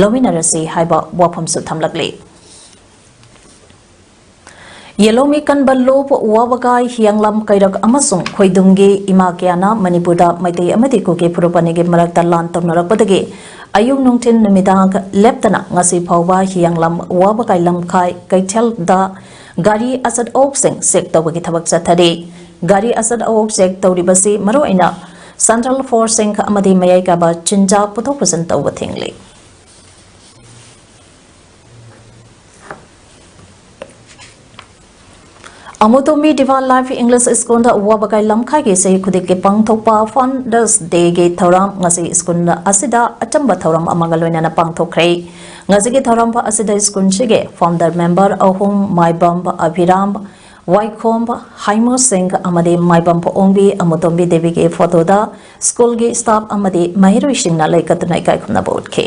ꯂꯧꯃꯤꯟꯅꯔꯁꯤ ꯍꯥꯏꯕ ꯋꯥꯐꯝꯁꯨ ꯊꯝꯂꯛꯂꯤ꯫ ꯌꯦꯂꯣꯃꯤ ꯀꯟꯕ ꯂꯣꯞ ꯋꯥꯕꯒꯥꯏ ꯍꯤꯌꯥꯡꯂꯝ ꯀꯩꯔꯛ ꯑꯃꯁꯨꯡ ꯈꯣꯏꯗꯨꯝꯒꯤ ꯏꯃꯥ ꯀꯌꯥꯅ ꯃꯅꯤꯄꯨꯔꯗ ꯃꯩꯇꯩ ꯑꯃꯗꯤ ꯀꯨꯀꯤ ꯐꯨꯔꯨꯞ ꯑꯅꯤꯒꯤ ꯃꯔꯛꯇ ꯂꯥꯟ ꯇꯧꯅꯔꯛꯄꯗꯒꯤ ꯑꯌꯨꯛ ꯅꯨꯡꯊꯤꯜ ꯅꯨꯃꯤꯗꯥꯡ ꯂꯦꯞꯇꯅ ꯉꯁꯤ ꯐꯥꯎꯕ ꯍꯤꯌꯥꯡꯂꯝ ꯋꯥꯕꯒꯥꯏ ꯂꯝꯈꯥꯏ ꯀꯩꯊꯦꯜꯗ ꯒꯥꯔꯤ ꯑꯆꯠ ꯑꯋꯣꯛꯁꯤꯡ check ꯇꯧꯕꯒꯤ ꯊꯕꯛ ꯆꯠꯊꯔꯤ꯫ ꯒꯥꯔꯤ ꯑꯆꯠ ꯑꯋꯣꯛ check ꯇꯧꯔꯤꯕꯁꯤ ꯃꯔꯨꯑꯣꯏꯅ central force ꯁꯤꯡ ꯑꯃꯗꯤ ꯃꯌꯥꯏ ꯀꯥꯕ ꯆꯤꯟꯖꯥꯛ ꯄꯨꯊꯣꯛ ꯄꯨꯁꯤꯟ ꯇꯧꯕ ꯊꯤꯡꯂꯤ꯫ ꯑꯃꯨꯇꯣꯝꯕꯤ Divine Life English School ꯗ ꯋꯥꯕꯒꯥꯏ ꯂꯝꯈꯥꯏꯒꯤ ꯆꯍꯤ ꯈꯨꯗꯤꯡꯒꯤ ꯄꯥꯡꯊꯣꯛꯄ Founders Day ꯒꯤ ꯊꯧꯔꯝ ꯉꯁꯤ school ꯑꯁꯤꯗ ꯑꯆꯝꯕ ꯊꯧꯔꯝ ꯑꯃꯒ ꯂꯣꯏꯅꯅ ꯄꯥꯡꯊꯣꯛꯈ꯭ꯔꯦ꯫ ꯉꯁꯤꯒꯤ ꯊꯧꯔꯝ ꯑꯁꯤꯗ school ꯁꯤꯒꯤ founder member ꯑꯍꯨꯝ, ꯃꯥꯏꯕꯝ ꯑꯚꯤꯔꯥꯝ, ꯋꯥꯏꯈꯣꯝ ꯍꯥꯏꯃꯨ ꯁꯤꯡ ꯑꯃꯗꯤ ꯃꯥꯏꯕꯝ ꯑꯣꯡꯕꯤ ꯑꯃꯨꯇꯣꯝꯕꯤ ꯗꯦꯕꯤꯒꯤ photo ꯗ school ꯒꯤ staff ꯑꯃꯗꯤ ꯃꯍꯩꯔꯣꯏꯁꯤꯡꯅ ꯂꯩꯀꯠꯇꯨꯅ ꯏꯀꯥꯏ ꯈꯨꯝꯅꯕ ꯎꯠꯈꯤ꯫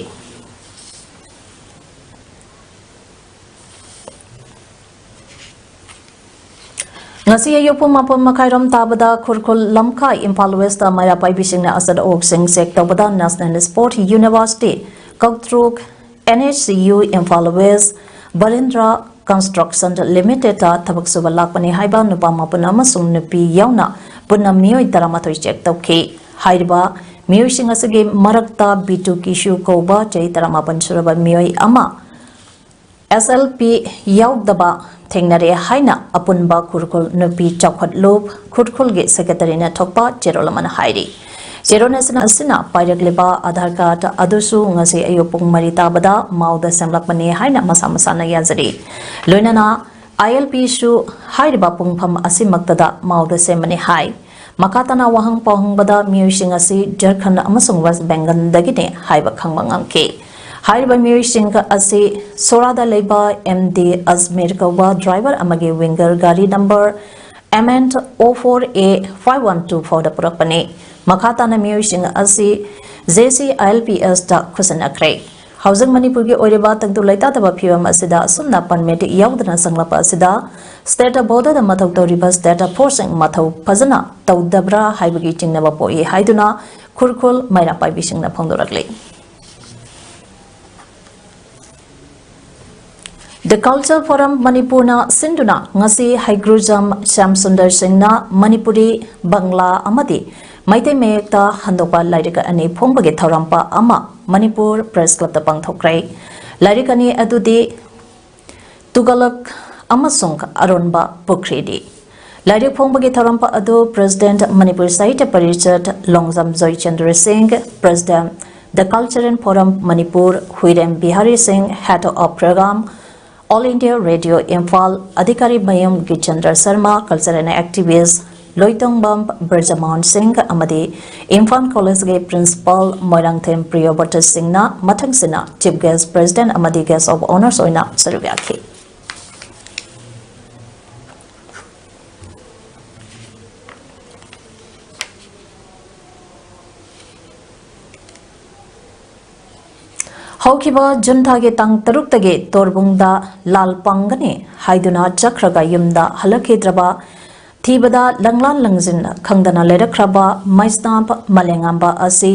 ꯉꯁꯤ ꯑꯌꯨꯛ ꯄꯨꯡ ꯃꯥꯄꯟ ꯃꯈꯥꯏꯔꯣꯝ ꯇꯥꯕꯗ ꯈꯨꯔꯈꯨꯜ ꯂꯝꯈꯥꯏ ꯏꯝꯐꯥꯜ ꯋꯦꯁꯇ ꯃꯩꯔꯥ ꯄꯥꯏꯕꯤꯁꯤꯡꯅ ꯑꯆꯠ ꯑꯋꯣꯛꯁꯤꯡ ꯆꯦꯛ ꯇꯧꯕꯗ National Sport University, ꯀꯧꯇ꯭ꯔꯨꯛ, N H C U Imphal West, Birendra construction ꯂꯤꯃꯤꯇꯦꯗꯇ ꯊꯕꯛ ꯁꯨꯕ ꯂꯥꯛꯄꯅꯤ ꯍꯥꯏꯕ ꯅꯨꯄꯥ ꯃꯥꯄꯟ ꯑꯃꯁꯨꯡ ꯅꯨꯄꯤ ꯌꯥꯎꯅ ꯄꯨꯟꯅ ꯃꯤꯑꯣꯏ ꯇꯔꯥꯃꯥꯊꯣꯏ ꯆꯦꯛ ꯇꯧꯈꯤ꯫ ꯍꯥꯏꯔꯤꯕ ꯃꯤꯑꯣꯏꯁꯤꯡ ꯑꯁꯤꯒꯤ ꯃꯔꯛꯇ ꯕꯤꯇꯨ ꯀꯤꯁꯨ ꯀꯧꯕ ꯆꯍꯤ ꯇꯔꯥꯃꯥꯄꯟ ꯁꯨꯔꯕ ꯃꯤꯑꯣꯏ ꯑꯃ, S L P ꯌꯥꯎꯗꯕ ꯊꯦꯡꯅꯔꯦ ꯍꯥꯏꯅ ꯑꯄꯨꯟꯕ ꯈꯨꯔꯈꯨꯜ ꯅꯨꯄꯤ ꯆꯥꯎꯈꯠꯂꯨꯞ ꯈꯨꯔꯈꯨꯜꯒꯤ ꯁꯦꯀ꯭ꯔꯦꯇꯔꯤꯅ ꯊꯣꯛꯄ ꯆꯦꯔꯣꯜ ꯑꯃꯅ ꯍꯥꯏꯔꯤ꯫ ꯆꯦꯔꯣꯜ ꯑꯁꯤꯅ, ꯑꯁꯤꯅ ꯄꯥꯏꯔꯛꯂꯤꯕ ꯑꯥꯙꯥꯔ ꯀꯥꯔꯗ ꯑꯗꯨꯁꯨ ꯉꯁꯤ ꯑꯌꯨꯛ ꯄꯨꯡ ꯃꯔꯤ ꯇꯥꯕꯗ ꯃꯥꯎꯗ ꯁꯦꯝꯂꯛꯄꯅꯤ ꯍꯥꯏꯅ ꯃꯁꯥ ꯃꯁꯥꯅ ꯌꯥꯖꯔꯤ꯫ ꯂꯣꯏꯅꯅ I L P ꯁꯨ ꯍꯥꯏꯔꯤꯕ ꯄꯨꯡꯐꯝ ꯑꯁꯤꯃꯛꯇꯗ ꯃꯥꯎꯗ ꯁꯦꯝꯕꯅꯤ ꯍꯥꯏ꯫ ꯃꯈꯥ ꯇꯥꯅ ꯋꯥꯍꯪ ꯄꯥꯎꯍꯪꯕꯗ ꯃꯤꯑꯣꯏꯁꯤꯡ ꯑꯁꯤ ꯖꯔꯈꯟ ꯑꯃꯁꯨꯡ ꯋꯦꯁ ꯕꯦꯡꯒꯜꯗꯒꯤꯅꯤ ꯍꯥꯏꯕ ꯈꯪꯕ ꯉꯝꯈꯤ꯫ ꯍꯥꯏꯔꯤꯕ ꯃꯤꯑꯣꯏꯁꯤꯡ ꯑꯁꯤ ꯁꯣꯔꯥꯗ ꯂꯩꯕ M D ꯑꯖꯃꯤꯔ ꯀꯧꯕ ꯗ꯭ꯔꯥꯏꯚꯔ ꯑꯃꯒꯤ ꯋꯤꯡꯒꯔ ꯒꯥꯔꯤ number M N O four A five one two four ꯗ ꯄꯨꯔꯛꯄꯅꯤ꯫ ꯃꯈꯥ ꯇꯥꯅ ꯃꯤꯑꯣꯏꯁꯤꯡ ꯑꯁꯤ J C I L P S ꯇ ꯈꯨꯠꯁꯤꯟꯅꯈ꯭ꯔꯦ꯫ ꯍꯧꯖꯤꯛ ꯃꯅꯤꯄꯨꯔꯒꯤ ꯑꯣꯏꯔꯤꯕ ꯇꯪꯗꯨ ꯂꯩꯇꯥꯗꯕ ꯐꯤꯕꯝ ꯑꯁꯤꯗ ꯑꯁꯨꯝꯅ ꯄꯔꯃꯤꯠ ꯌꯥꯎꯗꯅ ꯆꯪꯂꯛꯄ ꯑꯁꯤꯗ state border ꯗ ꯃꯊꯧ ꯇꯧꯔꯤꯕ state force ꯁꯤꯡ ꯃꯊꯧ ꯐꯖꯅ ꯇꯧꯗꯕ꯭ꯔꯥ ꯍꯥꯏꯕꯒꯤ ꯆꯤꯡꯅꯕ ꯄꯣꯛꯏ ꯍꯥꯏꯗꯨꯅ ꯈꯨꯔꯈꯨꯜ ꯃꯩꯔꯥ ꯄꯥꯏꯕꯤꯁꯤꯡꯅ ꯐꯣꯡꯗꯣꯔꯛꯂꯤ꯫ The Culture Forum ꯃꯅꯤꯄꯨꯔꯅ ꯁꯤꯟꯗꯨꯅ ꯉꯁꯤ ꯍꯩꯒ꯭ꯔꯨꯖꯝ ꯁ꯭ꯌꯥꯝ ꯁꯨꯟꯗꯔ ꯁꯤꯡꯅ ꯃꯅꯤꯄꯨꯔꯤ, ꯕꯪꯂꯥ ꯑꯃꯗꯤ ꯃꯩꯇꯩ ꯃꯌꯦꯛꯇ ꯍꯟꯗꯣꯛꯄ ꯂꯥꯏꯔꯤꯛ ꯑꯅꯤ ꯐꯣꯡꯕꯒꯤ ꯊꯧꯔꯝ ꯑꯃ ꯃꯅꯤꯄꯨꯔ ꯄ꯭ꯔꯦꯁ ꯀ꯭ꯂꯕꯇ ꯄꯥꯡꯊꯣꯛꯈ꯭ꯔꯦ꯫ ꯂꯥꯏꯔꯤꯛ ꯑꯅꯤ ꯑꯗꯨꯗꯤ ꯇꯨꯒꯂꯛ ꯑꯃꯁꯨꯡ ꯑꯔꯣꯟꯕ ꯄꯨꯈ꯭ꯔꯤꯗꯤ꯫ ꯂꯥꯏꯔꯤꯛ ꯐꯣꯡꯕꯒꯤ ꯊꯧꯔꯝ ꯑꯗꯨ President ꯃꯅꯤꯄꯨꯔ ꯁꯥꯍꯤꯇ꯭ꯌ ꯄꯔꯤꯁꯠ ꯂꯣꯡꯖꯝ ꯖꯣꯏꯆꯟꯗ꯭ꯔ ꯁꯤꯡ, President, The Cultural Forum Manipur ꯍꯨꯏꯔꯦꯝ Bihari ꯁꯤꯡ, Head of Program, All India Radio Imphal, ꯑꯙꯤꯀꯥꯔꯤ ꯃꯌꯨꯝ ꯒꯤꯆꯟꯗ꯭ꯔ ꯁꯔꯃ, cultural activist ꯂꯣꯏꯇꯣꯡꯕꯝ ꯕ꯭ꯔꯖꯃꯣꯍꯟ ꯁꯤꯡ ꯑꯃꯗꯤ ꯏꯝꯐꯥꯜ ꯀꯣꯂꯦꯖꯀꯤ Principal ꯃꯣꯏꯔꯥꯡꯊꯦꯝ ꯄ꯭ꯔꯤꯌꯣꯕ꯭ꯔꯇ ꯁꯤꯡꯅ ꯃꯊꯪꯁꯤꯠꯅ Chief Guest, President ꯑꯃꯗꯤ Guest of Honours ꯑꯣꯏꯅ ꯁꯔꯨꯛ ꯌꯥꯈꯤ꯫ ꯍꯧꯈꯤꯕ ꯖꯨꯟ ꯊꯥꯒꯤ ꯇꯥꯡ ꯇꯔꯨꯛꯇꯒꯤ ꯇꯣꯔꯕꯨꯡꯗ ꯂꯥꯜ ꯄꯥꯡꯒꯅꯤ ꯍꯥꯏꯗꯨꯅ ꯆꯠꯈ꯭ꯔꯒ ꯌꯨꯝꯗ ꯍꯜꯂꯛꯈꯤꯗ꯭ꯔꯕ ꯊꯤꯕꯗ ꯂꯪꯂꯥꯟ ꯂꯪꯖꯤꯟ ꯈꯪꯗꯅ ꯂꯩꯔꯛꯈ꯭ꯔꯕ ꯃꯩꯁꯅꯥꯝ ꯃꯂꯦꯉꯥꯝꯕ ꯑꯁꯤ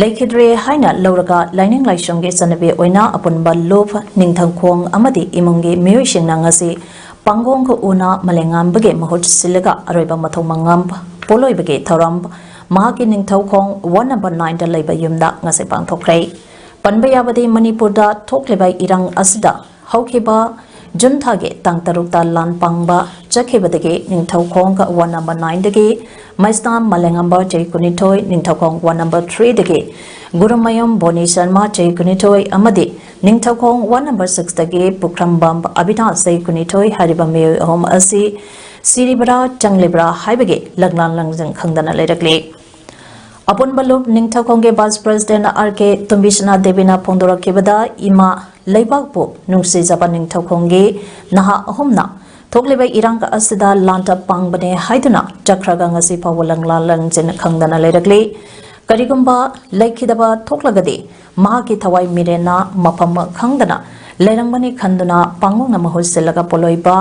ꯂꯩꯈꯤꯗ꯭ꯔꯦ ꯍꯥꯏꯅ ꯂꯧꯔꯒ ꯂꯥꯏꯅꯤꯡ ꯂꯥꯏꯁꯣꯟꯒꯤ ꯆꯠꯅꯕꯤ ꯑꯣꯏꯅ ꯑꯄꯨꯟꯕ ꯂꯨꯞ ꯅꯤꯡꯊꯧꯈꯣꯡ ꯑꯃꯗꯤ ꯏꯃꯨꯡꯒꯤ ꯃꯤꯑꯣꯏꯁꯤꯡꯅ ꯉꯁꯤ ꯄꯥꯡꯒꯣꯡꯒ ꯎꯅ ꯃꯂꯦꯉꯥꯝꯕꯒꯤ ꯃꯍꯨꯠ ꯁꯤꯜꯂꯒ ꯑꯔꯣꯏꯕ ꯃꯊꯧ ꯃꯉꯝ ꯄꯣꯂꯣꯏꯕꯒꯤ ꯊꯧꯔꯝ ꯃꯍꯥꯛꯀꯤ ꯅꯤꯡꯊꯧꯈꯣꯡ ꯋꯥꯔꯗ ꯅꯝꯕꯔ ꯅꯥꯏꯟꯗ ꯂꯩꯕ ꯌꯨꯝꯗ ꯉꯁꯤ ꯄꯥꯡꯊꯣꯛꯈ꯭ꯔꯦ꯫ ꯄꯟꯕ ꯌꯥꯕꯗꯤ ꯃꯅꯤꯄꯨꯔꯗ ꯊꯣꯛꯂꯤꯕ ꯏꯔꯥꯡ ꯑꯁꯤꯗ ꯍꯧꯈꯤꯕ ꯖꯨꯟ ꯊꯥꯒꯤ ꯇꯥꯡ ꯇꯔꯨꯛꯇ ꯂꯥꯟ ꯄꯥꯡꯕ ꯆꯠꯈꯤꯕꯗꯒꯤ ꯅꯤꯡꯊꯧꯈꯣꯡ ꯋꯥꯔꯗ ꯅꯝꯕꯔ ꯅꯥꯏꯟꯗꯒꯤ ꯃꯩꯁꯅꯥꯝ ꯃꯂꯦꯉꯝꯕ ꯆꯍꯤ ꯀꯨꯟꯅꯤꯊꯣꯏ, ꯅꯤꯡꯊꯧꯈꯣꯡ ꯋꯥꯔꯗ ꯅꯝꯕꯔ ꯊ꯭ꯔꯤꯗꯒꯤ ꯒꯨꯔꯨꯃꯌꯨꯝ ꯕꯣꯅꯤ ꯁꯔꯃ ꯆꯍꯤ ꯀꯨꯟꯅꯤꯊꯣꯏ ꯑꯃꯗꯤ ꯅꯤꯡꯊꯧꯈꯣꯡ ꯋꯥꯔꯗ ꯅꯝꯕꯔ ꯁꯤꯛꯁꯇꯒꯤ ꯄꯨꯈ꯭ꯔꯝꯕꯝ ꯑꯕꯤꯅꯥꯁ ꯆꯍꯤ ꯀꯨꯟꯅꯤꯊꯣꯏ ꯍꯥꯏꯔꯤꯕ ꯃꯤꯑꯣꯏ ꯑꯍꯨꯝ ꯑꯁꯤ ꯁꯤꯔꯤꯕ꯭ꯔꯥ ꯆꯪꯂꯤꯕ꯭ꯔꯥ ꯍꯥꯏꯕꯒꯤ ꯂꯪꯂꯥꯟ ꯂꯪꯖꯤꯟ ꯈꯪꯗꯅ ꯂꯩꯔꯛꯂꯤ꯫ ꯑꯄꯨꯟꯕ ꯂꯨꯞ ꯅꯤꯡꯊꯧꯈꯣꯡꯒꯤ ꯚꯥꯏꯁ ꯄ꯭ꯔꯦꯁꯤꯗꯦꯟ ꯑꯥꯔ ꯀꯦ ꯇꯣꯝꯕꯤꯁꯅꯥ ꯗꯦꯕꯤꯅ ꯐꯣꯡꯗꯣꯔꯛꯈꯤꯕꯗ, ꯏꯃꯥ ꯂꯩꯕꯥꯛꯄꯨ ꯅꯨꯡꯁꯤꯖꯕ ꯅꯤꯡꯊꯧꯈꯣꯡꯒꯤ ꯅꯍꯥ ꯑꯍꯨꯝꯅ ꯊꯣꯛꯂꯤꯕ ꯏꯔꯥꯡ ꯑꯁꯤꯗ ꯂꯥꯟꯗ ꯄꯥꯡꯕꯅꯦ ꯍꯥꯏꯗꯨꯅ ꯆꯠꯈ꯭ꯔꯒ ꯉꯁꯤ ꯐꯥꯎꯕ ꯂꯪꯂꯥ ꯂꯪꯖꯤꯟ ꯈꯪꯗꯅ ꯂꯩꯔꯛꯂꯤ꯫ ꯀꯔꯤꯒꯨꯝꯕ ꯂꯩꯈꯤꯗꯕ ꯊꯣꯛꯂꯒꯗꯤ ꯃꯍꯥꯛꯀꯤ ꯊꯋꯥꯏ ꯃꯤꯔꯦꯟꯅ ꯃꯐꯝ ꯈꯪꯗꯅ ꯂꯩꯔꯝꯒꯅꯤ ꯈꯟꯗꯨꯅ ꯄꯥꯡꯒꯣꯡꯅ ꯃꯍꯨꯠ ꯁꯤꯜꯂꯒ ꯄꯣꯂꯣꯏꯕ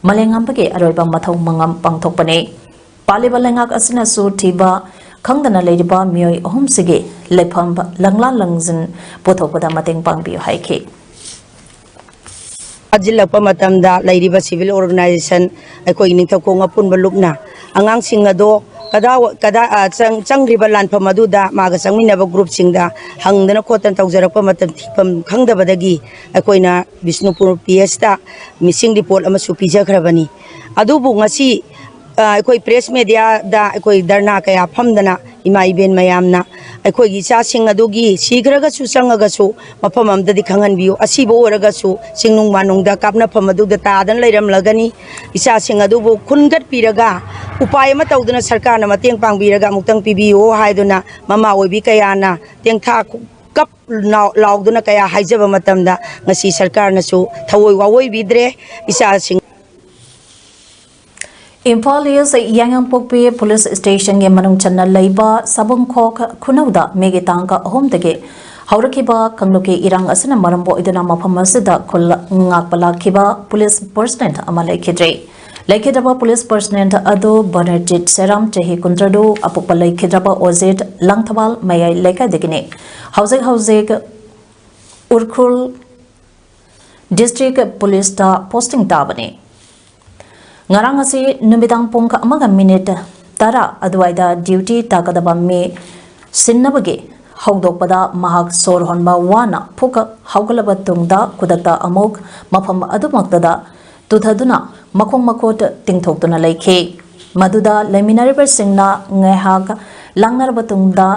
ꯃꯂꯦꯉꯥꯝꯕꯒꯤ ꯑꯔꯣꯏꯕ ꯃꯊꯧ ꯃꯉꯝ ꯄꯥꯡꯊꯣꯛꯄꯅꯤ꯫ ꯄꯥꯜꯂꯤꯕ ꯂꯩꯉꯥꯛ ꯑꯁꯤꯅꯁꯨ ꯊꯤꯕ ꯈꯪꯗꯅ ꯂꯩꯔꯤꯕ ꯃꯤꯑꯣꯏ ꯑꯍꯨꯝꯁꯤꯒꯤ ꯂꯩꯐꯝ ꯂꯪꯂꯥ ꯂꯪꯖꯤꯟ ꯄꯨꯊꯣꯛꯄꯗ ꯃꯇꯦꯡ ꯄꯥꯡꯕꯤꯌꯨ ꯍꯥꯏꯈꯤ꯫ ꯊꯥꯖꯤꯜꯂꯛꯄ ꯃꯇꯝꯗ ꯂꯩꯔꯤꯕ civil organisation, ꯑꯩꯈꯣꯏꯒꯤ ꯅꯤꯡꯊꯧꯈꯣꯡ ꯑꯄꯨꯟꯕ ꯂꯨꯞꯅ ꯑꯉꯥꯡꯁꯤꯡ ꯑꯗꯣ ꯀꯗꯥ-, ꯀꯗꯥ-, ꯑ, ꯆꯪ-, ꯆꯪꯈ꯭ꯔꯤꯕ ꯂꯥꯟꯐꯝ ꯑꯗꯨꯗ ꯃꯥꯒ ꯆꯪꯃꯤꯟꯅꯕ groupꯁꯤꯡꯗ ꯍꯪꯗꯅ ꯈꯣꯠꯇꯅ ꯇꯧꯖꯔꯛꯄ ꯃꯇꯝ ꯊꯤꯐꯝ ꯈꯪꯗꯕꯗꯒꯤ ꯑꯩꯈꯣꯏꯅ ꯕꯤꯁꯅꯨꯄꯨꯔ P Sꯇ missing report ꯑꯃꯁꯨ ꯄꯤꯖꯈ꯭ꯔꯕꯅꯤ꯫ ꯑꯗꯨꯕꯨ ꯉꯁꯤ, ꯑ, ꯑꯩꯈꯣꯏ press mediaꯗ ꯑꯩꯈꯣꯏ ꯙꯔꯅꯥ ꯀꯌꯥ ꯐꯝꯗꯅ ꯏꯃꯥ ꯏꯕꯦꯟ ꯃꯌꯥꯝꯅ ꯑꯩꯈꯣꯏꯒꯤ ꯏꯆꯥꯁꯤꯡ ꯑꯗꯨꯒꯤ ꯁꯤꯈ꯭ꯔꯒꯁꯨ ꯆꯪꯉꯒꯁꯨ ꯃꯐꯝ ꯑꯃꯗꯗꯤ ꯈꯪꯍꯟꯕꯤꯌꯨ꯫ ꯑꯁꯤꯕ ꯑꯣꯏꯔꯒꯁꯨ ꯆꯤꯡꯅꯨꯡ ꯃꯥꯅꯨꯡꯗ ꯀꯥꯞꯅꯐꯝ ꯑꯗꯨꯗ ꯇꯥꯗꯅ ꯂꯩꯔꯝꯂꯒꯅꯤ꯫ ꯏꯆꯥꯁꯤꯡ ꯑꯗꯨꯕꯨ ꯈꯨꯟꯒꯠꯄꯤꯔꯒ ꯎꯄꯥꯏ ꯑꯃ ꯇꯧꯗꯨꯅ ꯁꯔꯀꯥꯔꯅ ꯃꯇꯦꯡ ꯄꯥꯡꯕꯤꯔꯒ ꯑꯃꯨꯛꯇꯪ ꯄꯤꯕꯤꯌꯨ ꯍꯥꯏꯗꯨꯅ ꯃꯃꯥ ꯑꯣꯏꯕꯤ ꯀꯌꯥꯅ ꯇꯦꯡꯊꯥ ꯀꯞ ꯂꯥꯎ-, ꯂꯥꯎꯗꯨꯅ ꯀꯌꯥ ꯍꯥꯏꯖꯕ ꯃꯇꯝꯗ ꯉꯁꯤ ꯁꯔꯀꯥꯔꯅꯁꯨ ꯊꯑꯣꯏ ꯋꯥꯑꯣꯏꯕꯤꯗ꯭ꯔꯦ꯫ ꯏꯆꯥꯁꯤꯡ ꯏꯝꯐꯥꯜ ꯏꯁ ꯌꯥꯏꯉꯪꯄꯣꯛꯄꯤ ꯄꯨꯂꯤꯁ ꯁ꯭ꯇꯦꯁꯟꯒꯤ ꯃꯅꯨꯡ ꯆꯟꯅ ꯂꯩꯕ ꯁꯥꯕꯨꯡꯈꯣꯛ ꯈꯨꯅꯧꯗ ꯃꯦꯒꯤ ꯇꯥꯡ ꯑꯍꯨꯝꯗꯒꯤ ꯍꯧꯔꯛꯈꯤꯕ ꯀꯥꯡꯂꯨꯞꯀꯤ ꯏꯔꯥꯡ ꯑꯁꯤꯅ ꯃꯔꯝ ꯑꯣꯏꯗꯨꯅ ꯃꯐꯝ ꯑꯁꯤꯗ ꯈꯨꯜ ꯉꯥꯛꯄ ꯂꯥꯛꯈꯤꯕ ꯄꯨꯂꯤꯁ ꯄꯔꯁꯅꯦꯜ ꯑꯃ ꯂꯩꯈꯤꯗ꯭ꯔꯦ꯫ ꯂꯩꯈꯤꯗ꯭ꯔꯕ ꯄꯨꯂꯤꯁ ꯄꯔꯁꯅꯦꯜ ꯑꯗꯨ ꯕꯅꯔꯖꯤꯠ ꯁꯦꯔꯥꯝ, ꯆꯍꯤ ꯀꯨꯟꯇꯔꯨꯛ, ꯑꯄꯣꯛꯄ ꯂꯩꯈꯤꯗ꯭ꯔꯕ ꯑꯣꯖꯤꯠ, ꯂꯥꯡꯊꯕꯥꯜ ꯃꯌꯥꯏ ꯂꯩꯀꯥꯏꯗꯒꯤꯅꯤ꯫ ꯍꯧꯖꯤꯛ ꯍꯧꯖꯤꯛ ꯎꯈ꯭ꯔꯨꯜ ꯗꯤꯁꯇ꯭ꯔꯤꯛ ꯄꯨꯂꯤꯁꯇ ꯄꯣꯁꯇꯤꯡ ꯇꯥꯕꯅꯤ꯫ ꯉꯔꯥꯡ ꯑꯁꯤ ꯅꯨꯃꯤꯗꯥꯡ ꯄꯨꯡ ꯑꯃꯒ ꯃꯤꯅꯤꯠ ꯇꯔꯥ ꯑꯗꯨꯋꯥꯏꯗ ꯗ꯭ꯌꯨꯇꯤ ꯇꯥꯒꯗꯕ ꯃꯤ ꯁꯤꯟꯅꯕꯒꯤ ꯍꯧꯗꯣꯛꯄꯗ ꯃꯍꯥꯛ ꯁꯣꯔ ꯍꯣꯟꯕ ꯋꯥꯅ ꯐꯨꯛ ꯍꯧꯒꯠꯂꯕ ꯇꯨꯡꯗ ꯈꯨꯗꯛꯇ ꯑꯃꯨꯛ ꯃꯐꯝ ꯑꯗꯨꯃꯛꯇꯗ ꯇꯨꯊꯗꯨꯅ ꯃꯈꯣꯡ ꯃꯈꯨꯠ ꯇꯤꯡꯊꯣꯛꯇꯨꯅ ꯂꯩꯈꯤ꯫ ꯃꯗꯨꯗ ꯂꯩꯃꯤꯟꯅꯔꯤꯕꯁꯤꯡꯅ ꯉꯥꯏꯍꯥꯛ ꯂꯥꯡꯅꯔꯕ ꯇꯨꯡꯗ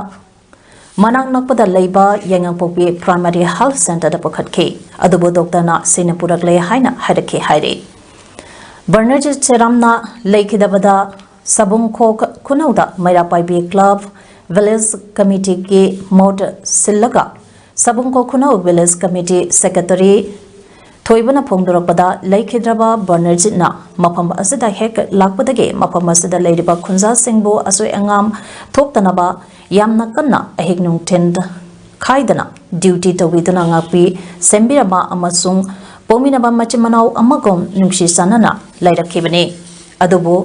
ꯃꯅꯥꯛ ꯅꯛꯄꯗ ꯂꯩꯕ ꯌꯥꯏꯉꯪꯄꯣꯛꯄꯤ ꯄ꯭ꯔꯥꯏꯃꯥꯔꯤ ꯍꯦꯜꯊ ꯁꯦꯟꯇꯔꯗ ꯄꯨꯈꯠꯈꯤ꯫ ꯑꯗꯨꯕꯨ ꯗꯣꯛꯇꯔꯅ ꯁꯤꯅ ꯄꯨꯔꯛꯂꯦ ꯍꯥꯏꯅ ꯍꯥꯏꯔꯛꯈꯤ ꯍꯥꯏꯔꯤ꯫ ꯕꯔꯅꯔꯖꯤꯠ ꯁꯦꯔꯥꯝꯅ ꯂꯩꯈꯤꯗꯕꯗ ꯁꯕꯨꯡꯈꯣꯛ ꯈꯨꯅꯧꯗ ꯃꯩꯔꯥ ꯄꯥꯏꯕꯤ ꯀ꯭ꯂꯕ ꯚꯤꯂꯦꯖ ꯀꯃꯤꯇꯤꯒꯤ ꯃꯍꯨꯠ ꯁꯤꯜꯂꯒ ꯁꯕꯨꯡꯈꯣꯛ ꯈꯨꯅꯧ ꯚꯤꯂꯦꯖ ꯀꯃꯤꯇꯤ ꯁꯦꯀ꯭ꯔꯦꯇꯔꯤ ꯊꯣꯏꯕꯅ ꯐꯣꯡꯗꯣꯔꯛꯄꯗ, ꯂꯩꯈꯤꯗ꯭ꯔꯕ ꯕꯔꯅꯔꯖꯤꯠꯅ ꯃꯐꯝ ꯑꯁꯤꯗ ꯍꯦꯛ ꯂꯥꯛꯄꯗꯒꯤ ꯃꯐꯝ ꯑꯁꯤꯗ ꯂꯩꯔꯤꯕ ꯈꯨꯟꯖꯥꯁꯤꯡꯕꯨ ꯑꯁꯣꯏ ꯑꯉꯥꯝ ꯊꯣꯛꯇꯅꯕ ꯌꯥꯝꯅ ꯀꯟꯅ ꯑꯍꯤꯡ ꯅꯨꯡꯊꯤꯜ ꯈꯥꯏꯗꯅ ꯗ꯭ꯌꯨꯇꯤ ꯇꯧꯕꯤꯗꯨꯅ ꯉꯥꯛꯄꯤ ꯁꯦꯝꯕꯤꯔꯝꯕ ꯑꯃꯁꯨꯡ ꯄꯣꯛꯃꯤꯟꯅꯕ ꯃꯆꯤꯟ ꯃꯅꯥꯎ ꯑꯃꯒꯨꯝ ꯅꯨꯡꯁꯤ ꯆꯥꯟꯅꯅ ꯂꯩꯔꯛꯈꯤꯕꯅꯤ꯫ ꯑꯗꯨꯕꯨ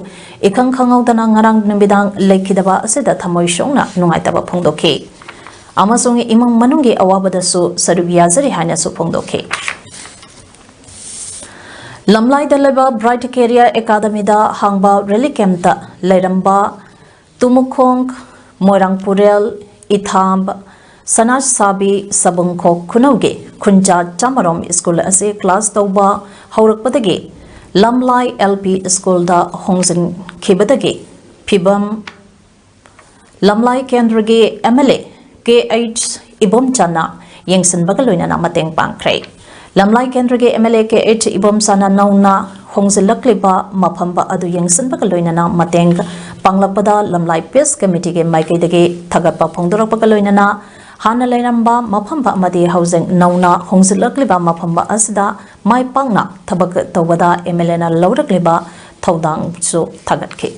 ꯏꯈꯪ ꯈꯪꯍꯧꯗꯅ ꯉꯔꯥꯡ ꯅꯨꯃꯤꯗꯥꯡ ꯂꯩꯈꯤꯗꯕ ꯑꯁꯤꯗ ꯊꯃꯣꯏ ꯁꯣꯛꯅ ꯅꯨꯡꯉꯥꯏꯇꯕ ꯐꯣꯡꯗꯣꯛꯈꯤ ꯑꯃꯁꯨꯡ ꯏꯃꯨꯡ ꯃꯅꯨꯡꯒꯤ ꯑꯋꯥꯕꯗꯁꯨ ꯁꯔꯨꯛ ꯌꯥꯖꯔꯤ ꯍꯥꯏꯅꯁꯨ ꯐꯣꯡꯗꯣꯛꯈꯤ꯫ ꯂꯝꯂꯥꯏꯗ ꯂꯩꯕ ꯕ꯭ꯔꯥꯏꯠ ꯀꯦꯔꯤꯌꯔ ꯑꯦꯀꯥꯗꯃꯤꯗ ꯍꯥꯡꯕ ꯔꯤꯂꯤꯐ ꯀꯦꯝꯞꯇ ꯂꯩꯔꯝꯕ ꯇꯨꯃꯨꯈꯣꯡ, ꯃꯣꯏꯔꯥꯡꯄꯨꯔꯦꯜ, ꯏꯊꯥꯝ, ꯁꯅꯥꯁꯥꯕꯤ, ꯁꯕꯨꯡꯈꯣꯛ ꯈꯨꯅꯧꯒꯤ ꯈꯨꯟꯖꯥ ꯆꯥꯃꯔꯣꯝ ꯁ꯭ꯀꯨꯜ ꯑꯁꯤ ꯀ꯭ꯂꯥꯁ ꯇꯧꯕ ꯍꯧꯔꯛꯄꯗꯒꯤ ꯂꯝꯂꯥꯏ ꯑꯦꯜ ꯄꯤ ꯁ꯭ꯀꯨꯜꯗ ꯍꯣꯡꯖꯤꯟꯈꯤꯕꯗꯒꯤ ꯐꯤꯕꯝ ꯂꯝꯂꯥꯏ ꯀꯦꯟꯗ꯭ꯔꯒꯤ M L A K H ꯏꯕꯣꯝꯆꯥꯅ ꯌꯦꯡꯁꯤꯟꯕꯒ ꯂꯣꯏꯅꯅ ꯃꯇꯦꯡ ꯄꯥꯡꯈ꯭ꯔꯦ꯫ ꯂꯝꯂꯥꯏ ꯀꯦꯟꯗ꯭ꯔꯒꯤ M L A K H ꯏꯕꯣꯝꯆꯥꯅ ꯅꯧꯅ ꯍꯣꯡꯖꯤꯜꯂꯛꯂꯤꯕ ꯃꯐꯝ ꯑꯗꯨ ꯌꯦꯡꯁꯤꯟꯕꯒ ꯂꯣꯏꯅꯅ ꯃꯇꯦꯡ ꯄꯥꯡꯂꯛꯄꯗ ꯂꯝꯂꯥꯏ ꯄꯤꯁ ꯀꯃꯤꯇꯤꯒꯤ ꯃꯥꯏꯀꯩꯗꯒꯤ ꯊꯥꯒꯠꯄ ꯐꯣꯡꯗꯣꯔꯛꯄꯒ ꯂꯣꯏꯅꯅ ꯍꯥꯟꯅ ꯂꯩꯔꯝꯕ ꯃꯐꯝ ꯑꯃꯗꯤ ꯍꯧꯖꯤꯛ ꯅꯧꯅ ꯍꯣꯡꯖꯤꯜꯂꯛꯂꯤꯕ ꯃꯐꯝ ꯑꯁꯤꯗ ꯃꯥꯏ ꯄꯥꯛꯅ ꯊꯕꯛ ꯇꯧꯕꯗ ꯑꯦꯝ ꯑꯦꯜ ꯑꯦꯅ ꯂꯧꯔꯛꯂꯤꯕ ꯊꯧꯗꯥꯡꯁꯨ ꯊꯥꯒꯠꯈꯤ꯫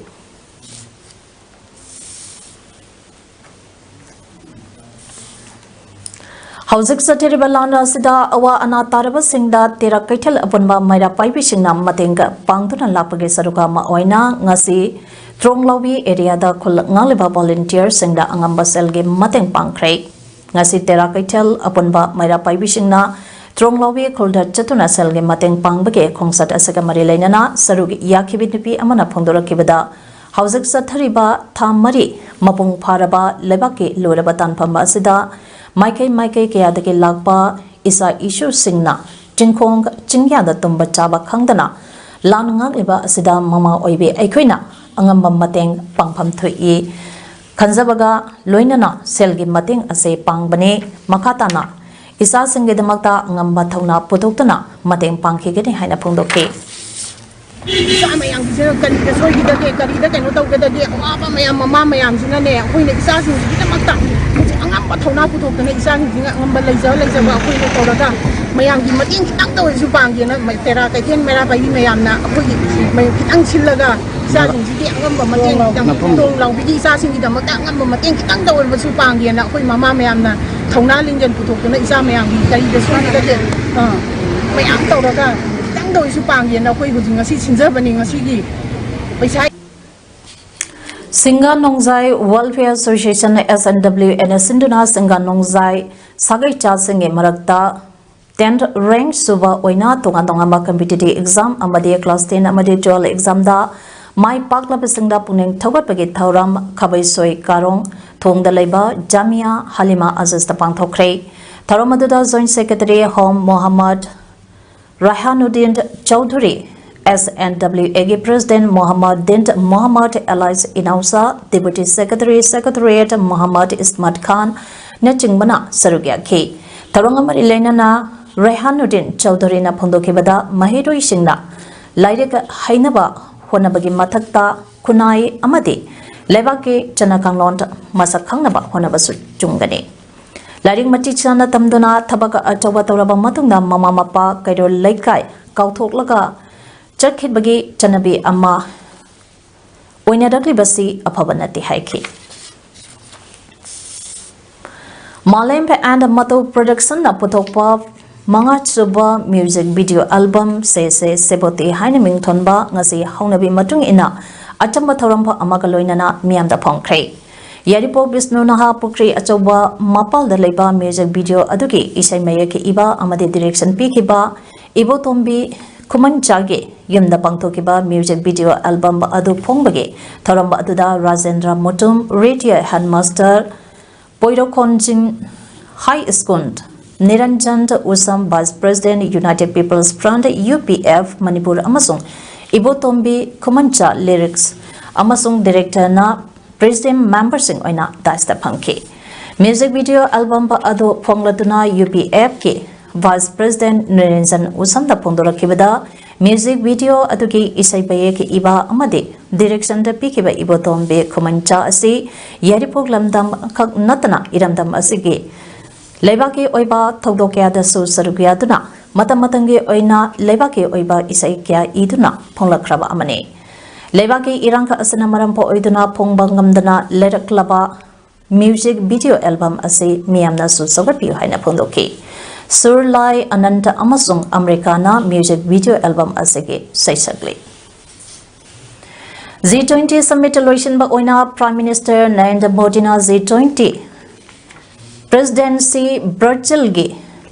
ꯍꯧꯖꯤꯛ ꯆꯠꯊꯔꯤꯕ ꯂꯥꯟ ꯑꯁꯤꯗ ꯑꯋꯥ ꯑꯅꯥ ꯇꯥꯔꯕꯁꯤꯡꯗ ꯇꯦꯔꯥ ꯀꯩꯊꯦꯜ ꯑꯄꯨꯟꯕ ꯃꯩꯔꯥ ꯄꯥꯏꯕꯤꯁꯤꯡꯅ ꯃꯇꯦꯡ ꯄꯥꯡꯗꯨꯅ ꯂꯥꯛꯄꯒꯤ ꯁꯔꯨꯛ ꯑꯃ ꯑꯣꯏꯅ ꯉꯁꯤ ꯇ꯭ꯔꯣꯡꯂꯥꯎꯕꯤ ꯑꯦꯔꯤꯌꯥꯗ ꯈꯨꯜ ꯉꯥꯛꯂꯤꯕ ꯚꯣꯂꯨꯟꯇꯤꯌꯔꯁꯤꯡꯗ ꯑꯉꯝꯕ ꯁꯦꯜꯒꯤ ꯃꯇꯦꯡ ꯄꯥꯡꯈ꯭ꯔꯦ꯫ ꯉꯁꯤ ꯇꯦꯔꯥ ꯀꯩꯊꯦꯜ ꯑꯄꯨꯟꯕ ꯃꯩꯔꯥ ꯄꯥꯏꯕꯤꯁꯤꯡꯅ ꯇ꯭ꯔꯣꯡꯂꯥꯎꯕꯤ ꯈꯨꯜꯗ ꯆꯠꯇꯨꯅ ꯁꯦꯜꯒꯤ ꯃꯇꯦꯡ ꯄꯥꯡꯕꯒꯤ ꯈꯣꯡꯆꯠ ꯑꯁꯤꯒ ꯃꯔꯤ ꯂꯩꯅꯅ ꯁꯔꯨꯛ ꯌꯥꯈꯤꯕꯤ ꯅꯨꯄꯤ ꯑꯃꯅ ꯐꯣꯡꯗꯣꯔꯛꯈꯤꯕꯗ, ꯍꯧꯖꯤꯛ ꯆꯠꯊꯔꯤꯕ ꯊꯥ ꯃꯔꯤ ꯃꯄꯨꯡ ꯐꯥꯔꯕ ꯂꯩꯕꯥꯛꯀꯤ ꯂꯣꯏꯔꯕ ꯇꯥꯟꯐꯝ ꯑꯁꯤꯗ ꯃꯥꯏꯀꯩ ꯃꯥꯏꯀꯩ ꯀꯌꯥꯗꯒꯤ ꯂꯥꯛꯄ ꯏꯆꯥ ꯏꯁꯨꯁꯤꯡꯅ ꯆꯤꯡꯈꯣꯡ ꯆꯤꯡꯌꯥꯗ ꯇꯨꯝꯕ ꯆꯥꯕ ꯈꯪꯗꯅ ꯂꯥꯟ ꯉꯥꯛꯂꯤꯕ ꯑꯁꯤꯗ ꯃꯃꯥ ꯑꯣꯏꯕꯤ ꯑꯩꯈꯣꯏꯅ ꯑꯉꯝꯕ ꯃꯇꯦꯡ ꯄꯥꯡꯐꯝ ꯊꯣꯛꯏ ꯈꯟꯖꯕꯒ ꯂꯣꯏꯅꯅ ꯁꯦꯜꯒꯤ ꯃꯇꯦꯡ ꯑꯁꯤ ꯄꯥꯡꯕꯅꯤ꯫ ꯃꯈꯥ ꯇꯥꯅ ꯏꯆꯥꯁꯤꯡꯒꯤꯗꯃꯛꯇ ꯑꯉꯝꯕ ꯊꯧꯅꯥ ꯄꯨꯊꯣꯛꯇꯨꯅ ꯃꯇꯦꯡ ꯄꯥꯡꯈꯤꯒꯅꯤ ꯍꯥꯏꯅ ꯐꯣꯡꯗꯣꯛꯈꯤ꯫ ꯏꯆꯥ ꯃꯌꯥꯝꯒꯤꯁꯤꯅ ꯀꯔꯤꯗ ꯁꯣꯏꯈꯤꯗꯒꯦ, ꯀꯔꯤꯗ ꯀꯩꯅꯣ ꯇꯧꯒꯗꯒꯦ, ꯑꯋꯥꯕ ꯃꯌꯥꯝ, ꯃꯃꯥ ꯃꯌꯥꯝꯁꯤꯅꯅꯦ, ꯑꯩꯈꯣꯏꯅ ꯏꯆꯥꯁꯤꯡꯁꯤꯒꯤꯗꯃꯛꯇ ꯍꯧꯖꯤꯛ ꯑꯉꯝꯕ ꯊꯧꯅꯥ ꯄꯨꯊꯣꯛꯇꯅ ꯏꯆꯥꯁꯤꯡꯁꯤꯅ ꯑꯉꯝꯕ ꯂꯩꯖ ꯂꯩꯖꯕ ꯑꯩꯈꯣꯏꯅ ꯇꯧꯔꯒ ꯃꯌꯥꯝꯒꯤ ꯃꯇꯦꯡ ꯈꯤꯇꯪꯗ ꯑꯣꯏꯔꯁꯨ ꯄꯥꯡꯒꯦꯅ ꯃ-, ꯇꯦꯔꯥ ꯀꯩꯊꯦꯜ ꯃꯩꯔꯥ ꯄꯥꯏꯕꯤ ꯃꯌꯥꯝꯅ ꯑꯩꯈꯣꯏꯒꯤ ꯃ-, ꯈꯤꯇꯪ ꯁꯤꯜꯂꯒ ꯏꯆꯥꯁꯤꯡꯁꯤꯒꯤ ꯑꯉꯝꯕ ꯃꯇꯦꯡ ꯈꯤꯇꯪ ꯇꯣꯡ ꯂꯥꯎꯕꯤꯒꯤ ꯏꯆꯥꯁꯤꯡꯒꯤꯗꯃꯛꯇ ꯑꯉꯝꯕ ꯃꯇꯦꯡ ꯈꯤꯇꯪꯗ ꯑꯣꯏꯔꯕꯁꯨ ꯄꯥꯡꯒꯦꯅ ꯑꯩꯈꯣꯏ ꯃꯃꯥ ꯃꯌꯥꯝꯅ ꯊꯧꯅꯥ ꯂꯤꯡꯖꯦꯜ ꯄꯨꯊꯣꯛꯇꯨꯅ ꯏꯆꯥ ꯃꯌꯥꯝꯒꯤ ꯀꯔꯤꯗ ꯁꯣꯏꯈꯤꯗꯒꯦ, ꯑ, ꯃꯌꯥꯝ ꯇꯧꯔꯒ ꯈꯤꯇꯪꯗ ꯑꯣꯏꯔꯁꯨ ꯄꯥꯡꯒꯦꯅ ꯑꯩꯈꯣꯏ ꯍꯧꯖꯤꯛ ꯉꯁꯤ ꯁꯤꯟꯖꯕꯅꯤ꯫ ꯉꯁꯤꯒꯤ ꯄꯩꯁꯥ ꯁꯤꯡꯒꯥ ꯅꯣꯡꯖꯥꯏ Welfare Association, S N W Aꯅ ꯁꯤꯟꯗꯨꯅ ꯁꯤꯡꯒꯥ ꯅꯣꯡꯖꯥꯏ ꯁꯥꯒꯩꯆꯥꯁꯤꯡꯒꯤ ꯃꯔꯛꯇ tenth rank ꯁꯨꯕ ꯑꯣꯏꯅ ꯇꯣꯉꯥꯟ ꯇꯣꯉꯥꯟꯕ competitive exam ꯑꯃꯗꯤ class ten ꯑꯃꯗꯤ twelve examꯗ ꯃꯥꯏ ꯄꯥꯛꯂꯕꯁꯤꯡꯗ ꯄꯨꯛꯅꯤꯡ ꯊꯧꯒꯠꯄꯒꯤ ꯊꯧꯔꯝ ꯈꯥꯕꯩꯁꯣꯏ ꯀꯥꯔꯣꯡ ꯊꯣꯡꯗ ꯂꯩꯕ ꯖꯥꯃꯤꯌꯥ ꯍꯂꯤꯃꯥ ꯑꯖꯤꯖꯇ ꯄꯥꯡꯊꯣꯛꯈ꯭ꯔꯦ꯫ ꯊꯧꯔꯝ ꯑꯗꯨꯗ Joint Secretary Home Mohammad Raihanuddin Chowdhury, S N W Aꯒꯤ President Mohammad Din Mohammad, Alice Inaocha, Deputy Secretary, Secretariat Mohammad Ismat ꯈꯥꯟꯅꯆꯤꯡꯕꯅ ꯁꯔꯨꯛ ꯌꯥꯈꯤ꯫ ꯊꯧꯔꯝꯒ ꯃꯔꯤ ꯂꯩꯅꯅ ꯔꯦꯍꯥꯅꯨꯗꯤꯟ ꯆꯧꯙꯨꯔꯤꯅ ꯐꯣꯡꯗꯣꯛꯈꯤꯕꯗ, ꯃꯍꯩꯔꯣꯏꯁꯤꯡꯅ ꯂꯥꯏꯔꯤꯛ ꯍꯩꯅꯕ ꯍꯣꯠꯅꯕꯒꯤ ꯃꯊꯛꯇ ꯈꯨꯟꯅꯥꯏ ꯑꯃꯗꯤ ꯂꯩꯕꯥꯛꯀꯤ ꯆꯠꯅ ꯀꯥꯡꯂꯣꯟ ꯃꯁꯛ ꯈꯪꯅꯕ ꯍꯣꯠꯅꯕꯁꯨ ꯆꯨꯝꯒꯅꯤ꯫ ꯂꯥꯏꯔꯤꯛ ꯃꯇꯤꯛ ꯆꯥꯅ ꯇꯝꯗꯨꯅ ꯊꯕꯛ ꯑꯆꯧꯕ ꯇꯧꯔꯕ ꯃꯇꯨꯡꯗ ꯃꯃꯥ ꯃꯄꯥ, ꯀꯩꯔꯣꯜ ꯂꯩꯀꯥꯏ ꯀꯥꯎꯊꯣꯛꯂꯒ ꯆꯠꯈꯤꯕꯒꯤ ꯆꯠꯅꯕꯤ ꯑꯃ ꯑꯣꯏꯅꯔꯛꯂꯤꯕꯁꯤ ꯑꯐꯕ ꯅꯠꯇꯦ ꯍꯥꯏꯈꯤ꯫ Malembe and Mato Production ꯅ ꯄꯨꯊꯣꯛꯄ ꯃꯉꯥꯁꯨꯕ music video album ꯁꯦ ꯁꯦ ꯁꯦꯕꯣꯇꯦ ꯍꯥꯏꯅ ꯃꯤꯡꯊꯣꯟꯕ ꯉꯁꯤ ꯍꯧꯅꯕꯤ ꯃꯇꯨꯡ ꯏꯟꯅ ꯑꯆꯝꯕ ꯊꯧꯔꯝ ꯑꯃꯒ ꯂꯣꯏꯅꯅ ꯃꯤꯌꯥꯝꯗ ꯐꯣꯡꯈ꯭ꯔꯦ꯫ ꯌꯥꯏꯔꯤꯄꯣꯛ ꯕꯤꯁꯅꯨ ꯅꯍꯥ ꯄꯨꯈ꯭ꯔꯤ ꯑꯆꯧꯕ ꯃꯄꯥꯜꯗ ꯂꯩꯕ music video ꯑꯗꯨꯒꯤ ꯏꯁꯩ ꯃꯌꯦꯛ ꯏꯕ ꯑꯃꯗꯤ direction ꯄꯤꯈꯤꯕ ꯏꯕꯣꯇꯣꯝꯕꯤ ꯈꯨꯃꯟꯆꯥꯒꯤ ꯌꯨꯝꯗ ꯄꯥꯡꯊꯣꯛꯈꯤꯕ music video album ꯑꯗꯨ ꯐꯣꯡꯕꯒꯤ ꯊꯧꯔꯝ ꯑꯗꯨꯗ Rajendra Mutum, retired headmaster, ꯄꯣꯏꯔꯣꯈꯣꯟꯖꯤꯡ High School, ꯅꯤꯔꯟꯖꯟ ꯎꯁꯝ, Vice President, United People's Front, U P F, Manipur, ꯑꯃꯁꯨꯡ ꯏꯕꯣꯇꯣꯝꯕꯤ ꯈꯨꯃꯟꯆꯥ, lyrics ꯑꯃꯁꯨꯡ director ꯅ president member ꯁꯤꯡ ꯑꯣꯏꯅ dais ꯇ ꯐꯝꯈꯤ꯫ Music video album ꯑꯗꯨ ꯐꯣꯡꯂꯗꯨꯅ U P F ꯀꯤ Vice President ꯅꯤꯔꯟꯖꯟ ꯎꯁꯝꯗ ꯐꯣꯡꯗꯣꯔꯛꯈꯤꯕꯗ, music video ꯑꯗꯨꯒꯤ ꯏꯁꯩ ꯃꯌꯦꯛ ꯏꯕ ꯑꯃꯗꯤ direction ꯗ ꯄꯤꯈꯤꯕ ꯏꯕꯣꯇꯣꯝꯕꯤ ꯈꯨꯃꯟꯆꯥ ꯑꯁꯤ ꯌꯥꯏꯔꯤꯄꯣꯛ ꯂꯝꯗꯝ ꯈꯛ ꯅꯠꯇꯅ ꯏꯔꯝꯗꯝ ꯑꯁꯤꯒꯤ ꯂꯩꯕꯥꯛꯀꯤ ꯑꯣꯏꯕ ꯊꯧꯗꯣꯛ ꯀꯌꯥꯗꯁꯨ ꯁꯔꯨꯛ ꯌꯥꯗꯨꯅ ꯃꯇꯝ ꯃꯇꯝꯒꯤ ꯑꯣꯏꯅ ꯂꯩꯕꯥꯛꯀꯤ ꯑꯣꯏꯕ ꯏꯁꯩ ꯀꯌꯥ ꯏꯗꯨꯅ ꯐꯣꯡꯂꯛꯈ꯭ꯔꯕ ꯑꯃꯅꯤ꯫ ꯂꯩꯕꯥꯛꯀꯤ ꯏꯔꯥꯡ ꯑꯁꯤꯅ ꯃꯔꯝ ꯑꯣꯏꯗꯨꯅ ꯐꯣꯡꯕ ꯉꯝꯗꯅ ꯂꯩꯔꯛꯂꯕ music video album ꯑꯁꯤ ꯃꯤꯌꯥꯝꯅꯁꯨ ꯁꯧꯒꯠꯄꯤꯌꯨ ꯍꯥꯏꯅ ꯐꯣꯡꯗꯣꯛꯈꯤ꯫ ꯁꯨꯔ ꯂꯥꯏ ꯑꯅꯟꯇ ꯑꯃꯁꯨꯡ ꯑꯃ꯭ꯔꯤꯀꯥꯅ music video album ꯑꯁꯤꯒꯤ ꯁꯩꯁꯛꯂꯤ꯫ G twenty summit ꯂꯣꯏꯁꯤꯟꯕ ꯑꯣꯏꯅ Prime Minister ꯅꯔꯦꯟꯗ꯭ꯔ ꯃꯣꯗꯤꯅ G twenty presidency Brazil ꯒꯤ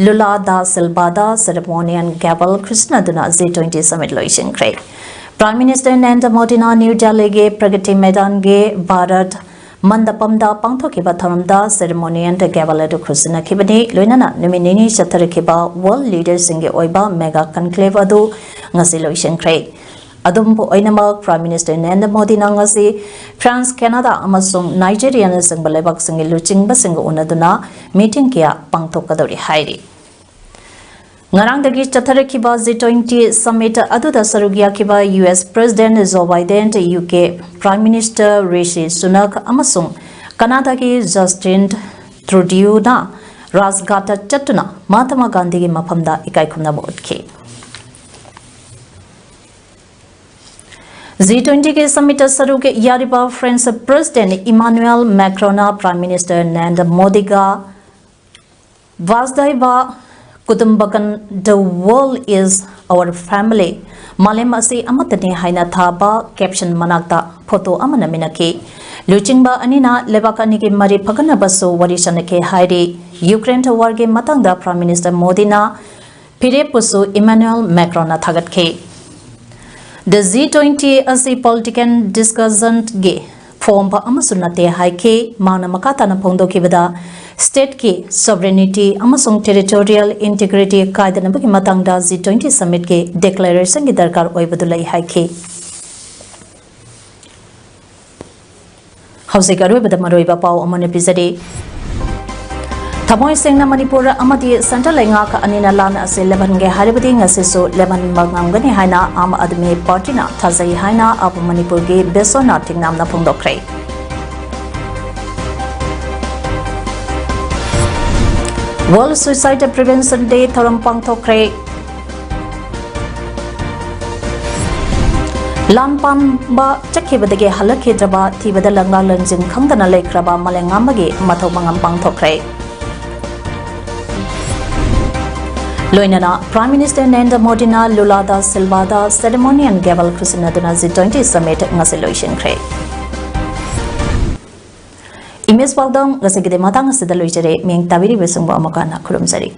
ꯂꯨꯂꯥ ꯗꯥ ꯁꯤꯜꯚꯥꯗ ceremonial gavel ꯈꯨꯠꯁꯤꯟꯅꯗꯨꯅ G twenty summit ꯂꯣꯏꯁꯤꯟꯈ꯭ꯔꯦ꯫ Prime Minister ꯅꯔꯦꯟꯗ꯭ꯔ ꯃꯣꯗꯤꯅ ꯅ꯭ꯌꯨ ꯗꯦꯜꯂꯤꯒꯤ ꯄ꯭ꯔꯒꯇꯤ ꯃꯩꯗꯥꯟꯒꯤ ꯚꯥꯔꯠ ꯃꯟꯗꯄꯝꯗ ꯄꯥꯡꯊꯣꯛꯈꯤꯕ ꯊꯧꯔꯝꯗ ceremonial gavel ꯑꯗꯨ ꯈꯨꯠꯁꯤꯟꯅꯈꯤꯕꯅꯤ꯫ ꯂꯣꯏꯅꯅ ꯅꯨꯃꯤꯠ ꯅꯤꯅꯤ ꯆꯠꯊꯔꯛꯈꯤꯕ world leader ꯁꯤꯡꯒꯤ ꯑꯣꯏꯕ mega conclave ꯑꯗꯨ ꯉꯁꯤ ꯂꯣꯏꯁꯤꯟꯈ꯭ꯔꯦ꯫ ꯑꯗꯨꯝ ꯑꯣꯏꯅꯃꯛ, Prime Minister ꯅꯔꯦꯟꯗ꯭ꯔ ꯃꯣꯗꯤꯅ ꯉꯁꯤ ꯐ꯭ꯔꯥꯟꯁ, ꯀꯦꯅꯥꯗꯥ ꯑꯃꯁꯨꯡ ꯅꯥꯏꯖꯦꯔꯤꯌꯥꯅꯆꯤꯡꯕ ꯂꯩꯕꯥꯛꯁꯤꯡꯒꯤ ꯂꯨꯆꯤꯡꯕꯁꯤꯡꯒ ꯎꯅꯗꯨꯅ meeting ꯀꯌꯥ ꯄꯥꯡꯊꯣꯛꯀꯗꯧꯔꯤ ꯍꯥꯏꯔꯤ꯫ ꯉꯔꯥꯡꯗꯒꯤ ꯆꯠꯊꯔꯛꯈꯤꯕ G twenty summit ꯑꯗꯨꯗ ꯁꯔꯨꯛ ꯌꯥꯈꯤꯕ U S President Joe Biden, U K Prime Minister Rishi Sunak ꯑꯃꯁꯨꯡ ꯀꯅꯥꯗꯥꯒꯤ Justin Trudeauꯅ ꯔꯥꯖꯘꯥꯠꯇ ꯆꯠꯇꯨꯅ ꯃꯍꯥꯇꯃꯥ ꯒꯥꯟꯙꯤꯒꯤ ꯃꯐꯝꯗ ꯏꯀꯥꯏ ꯈꯨꯝꯅꯕ ꯎꯠꯈꯤ꯫ G twenty ꯒꯤ summit ꯇ ꯁꯔꯨꯛ ꯌꯥꯔꯤꯕ French President Emmanuel Macronꯅ Prime Minister Narendra ꯃꯣꯗꯤꯒ Vasudhaiva Kutumbakam, the world is our family, ꯃꯥꯂꯦꯝ ꯑꯁꯤ ꯑꯃꯠꯇꯅꯤ ꯍꯥꯏꯅ ꯊꯥꯕ caption ꯃꯅꯥꯛꯇ photo ꯑꯃ ꯅꯝꯃꯤꯟꯅꯈꯤ꯫ ꯂꯨꯆꯤꯡꯕ ꯑꯅꯤꯅ ꯂꯩꯕꯥꯛ ꯑꯅꯤꯒꯤ ꯃꯔꯤ ꯐꯒꯠꯅꯕꯁꯨ ꯋꯥꯔꯤ ꯁꯥꯟꯅꯈꯤ ꯍꯥꯏꯔꯤ꯫ Ukraine warꯒꯤ ꯃꯇꯥꯡꯗ Prime Minister ꯃꯣꯗꯤꯅ ꯐꯤꯔꯦꯞꯄꯨꯁꯨ Emmanuel Macronꯅ ꯊꯥꯒꯠꯈꯤ꯫ The G twenty ꯑꯁꯤ political discussionꯒꯤ ꯐꯣꯡꯕ ꯑꯃꯁꯨ ꯅꯠꯇꯦ ꯍꯥꯏꯈꯤ꯫ ꯃꯥꯅ ꯃꯈꯥ ꯇꯥꯅ ꯐꯣꯡꯗꯣꯛꯈꯤꯕꯗ, stateꯀꯤ sovereignty ꯑꯃꯁꯨꯡ territorial integrity ꯀꯥꯏꯗꯅꯕꯒꯤ ꯃꯇꯥꯡꯗ G twenty summitꯀꯤ declarationꯒꯤ ꯗꯔꯀꯥꯔ ꯑꯣꯏꯕꯗꯨ ꯂꯩ ꯍꯥꯏꯈꯤ꯫ ꯍꯧꯖꯤꯛ ꯑꯔꯣꯏꯕꯗ ꯃꯔꯨꯑꯣꯏꯕ ꯄꯥꯎ ꯑꯃꯅ ꯄꯤꯖꯔꯤ꯫ ꯊꯃꯣꯏ ꯁꯦꯡꯅ ꯃꯅꯤꯄꯨꯔ ꯑꯃꯗꯤ central ꯂꯩꯉꯥꯛ ꯑꯅꯤꯅ ꯂꯥꯟ ꯑꯁꯤ ꯂꯦꯞꯍꯟꯒꯦ ꯍꯥꯏꯔꯕꯗꯤ ꯉꯁꯤꯁꯨ ꯂꯦꯞꯍꯟꯕ ꯉꯝꯒꯅꯤ ꯍꯥꯏꯅ ꯑꯥꯝ ꯑꯥꯗꯃꯤ ꯄꯥꯔꯇꯤꯅ ꯊꯥꯖꯩ ꯍꯥꯏꯅ ꯑꯥꯞ ꯃꯅꯤꯄꯨꯔꯒꯤ Vishwanath ꯊꯦꯡꯅꯥꯝꯅ ꯐꯣꯡꯗꯣꯛꯈ꯭ꯔꯦ꯫ World Suicide Prevention Day ꯊꯧꯔꯝ ꯄꯥꯡꯊꯣꯛꯈ꯭ꯔꯦ꯫ ꯂꯥꯟ ꯄꯥꯟꯕ ꯆꯠꯈꯤꯕꯗꯒꯤ ꯍꯜꯂꯛꯈꯤꯗ꯭ꯔꯕ, ꯊꯤꯕꯗ ꯂꯪꯂꯥ ꯂꯪꯖꯤꯟ ꯈꯪꯗꯅ ꯂꯩꯈ꯭ꯔꯕ ꯃꯥꯂꯦꯝꯉꯥꯝꯕꯒꯤ ꯃꯊꯧ ꯃꯉꯝ ꯄꯥꯡꯊꯣꯛꯈ꯭ꯔꯦ꯫ ꯂꯣꯏꯅꯅ Prime Minister ꯅꯔꯦꯟꯗ꯭ꯔ ꯃꯣꯗꯤꯅ ꯂꯨꯂꯥ ꯗ ꯁꯤꯜꯚꯥꯗ ceremonial gavel ꯈꯨꯠꯁꯤꯟꯅꯗꯨꯅ G twenty summit ꯉꯁꯤ ꯂꯣꯏꯁꯤꯟꯈ꯭ꯔꯦ꯫ Image ꯄꯥꯎꯗꯝ ꯉꯁꯤꯒꯤꯗꯤ ꯃꯇꯥꯡ ꯑꯁꯤꯗ ꯂꯣꯏꯖꯔꯦ꯫ ꯃꯤꯡ ꯇꯥꯕꯤꯔꯤꯕꯁꯤꯡꯕꯨ ꯑꯃꯨꯛ ꯍꯟꯅ ꯈꯨꯔꯨꯝꯖꯔꯤ꯫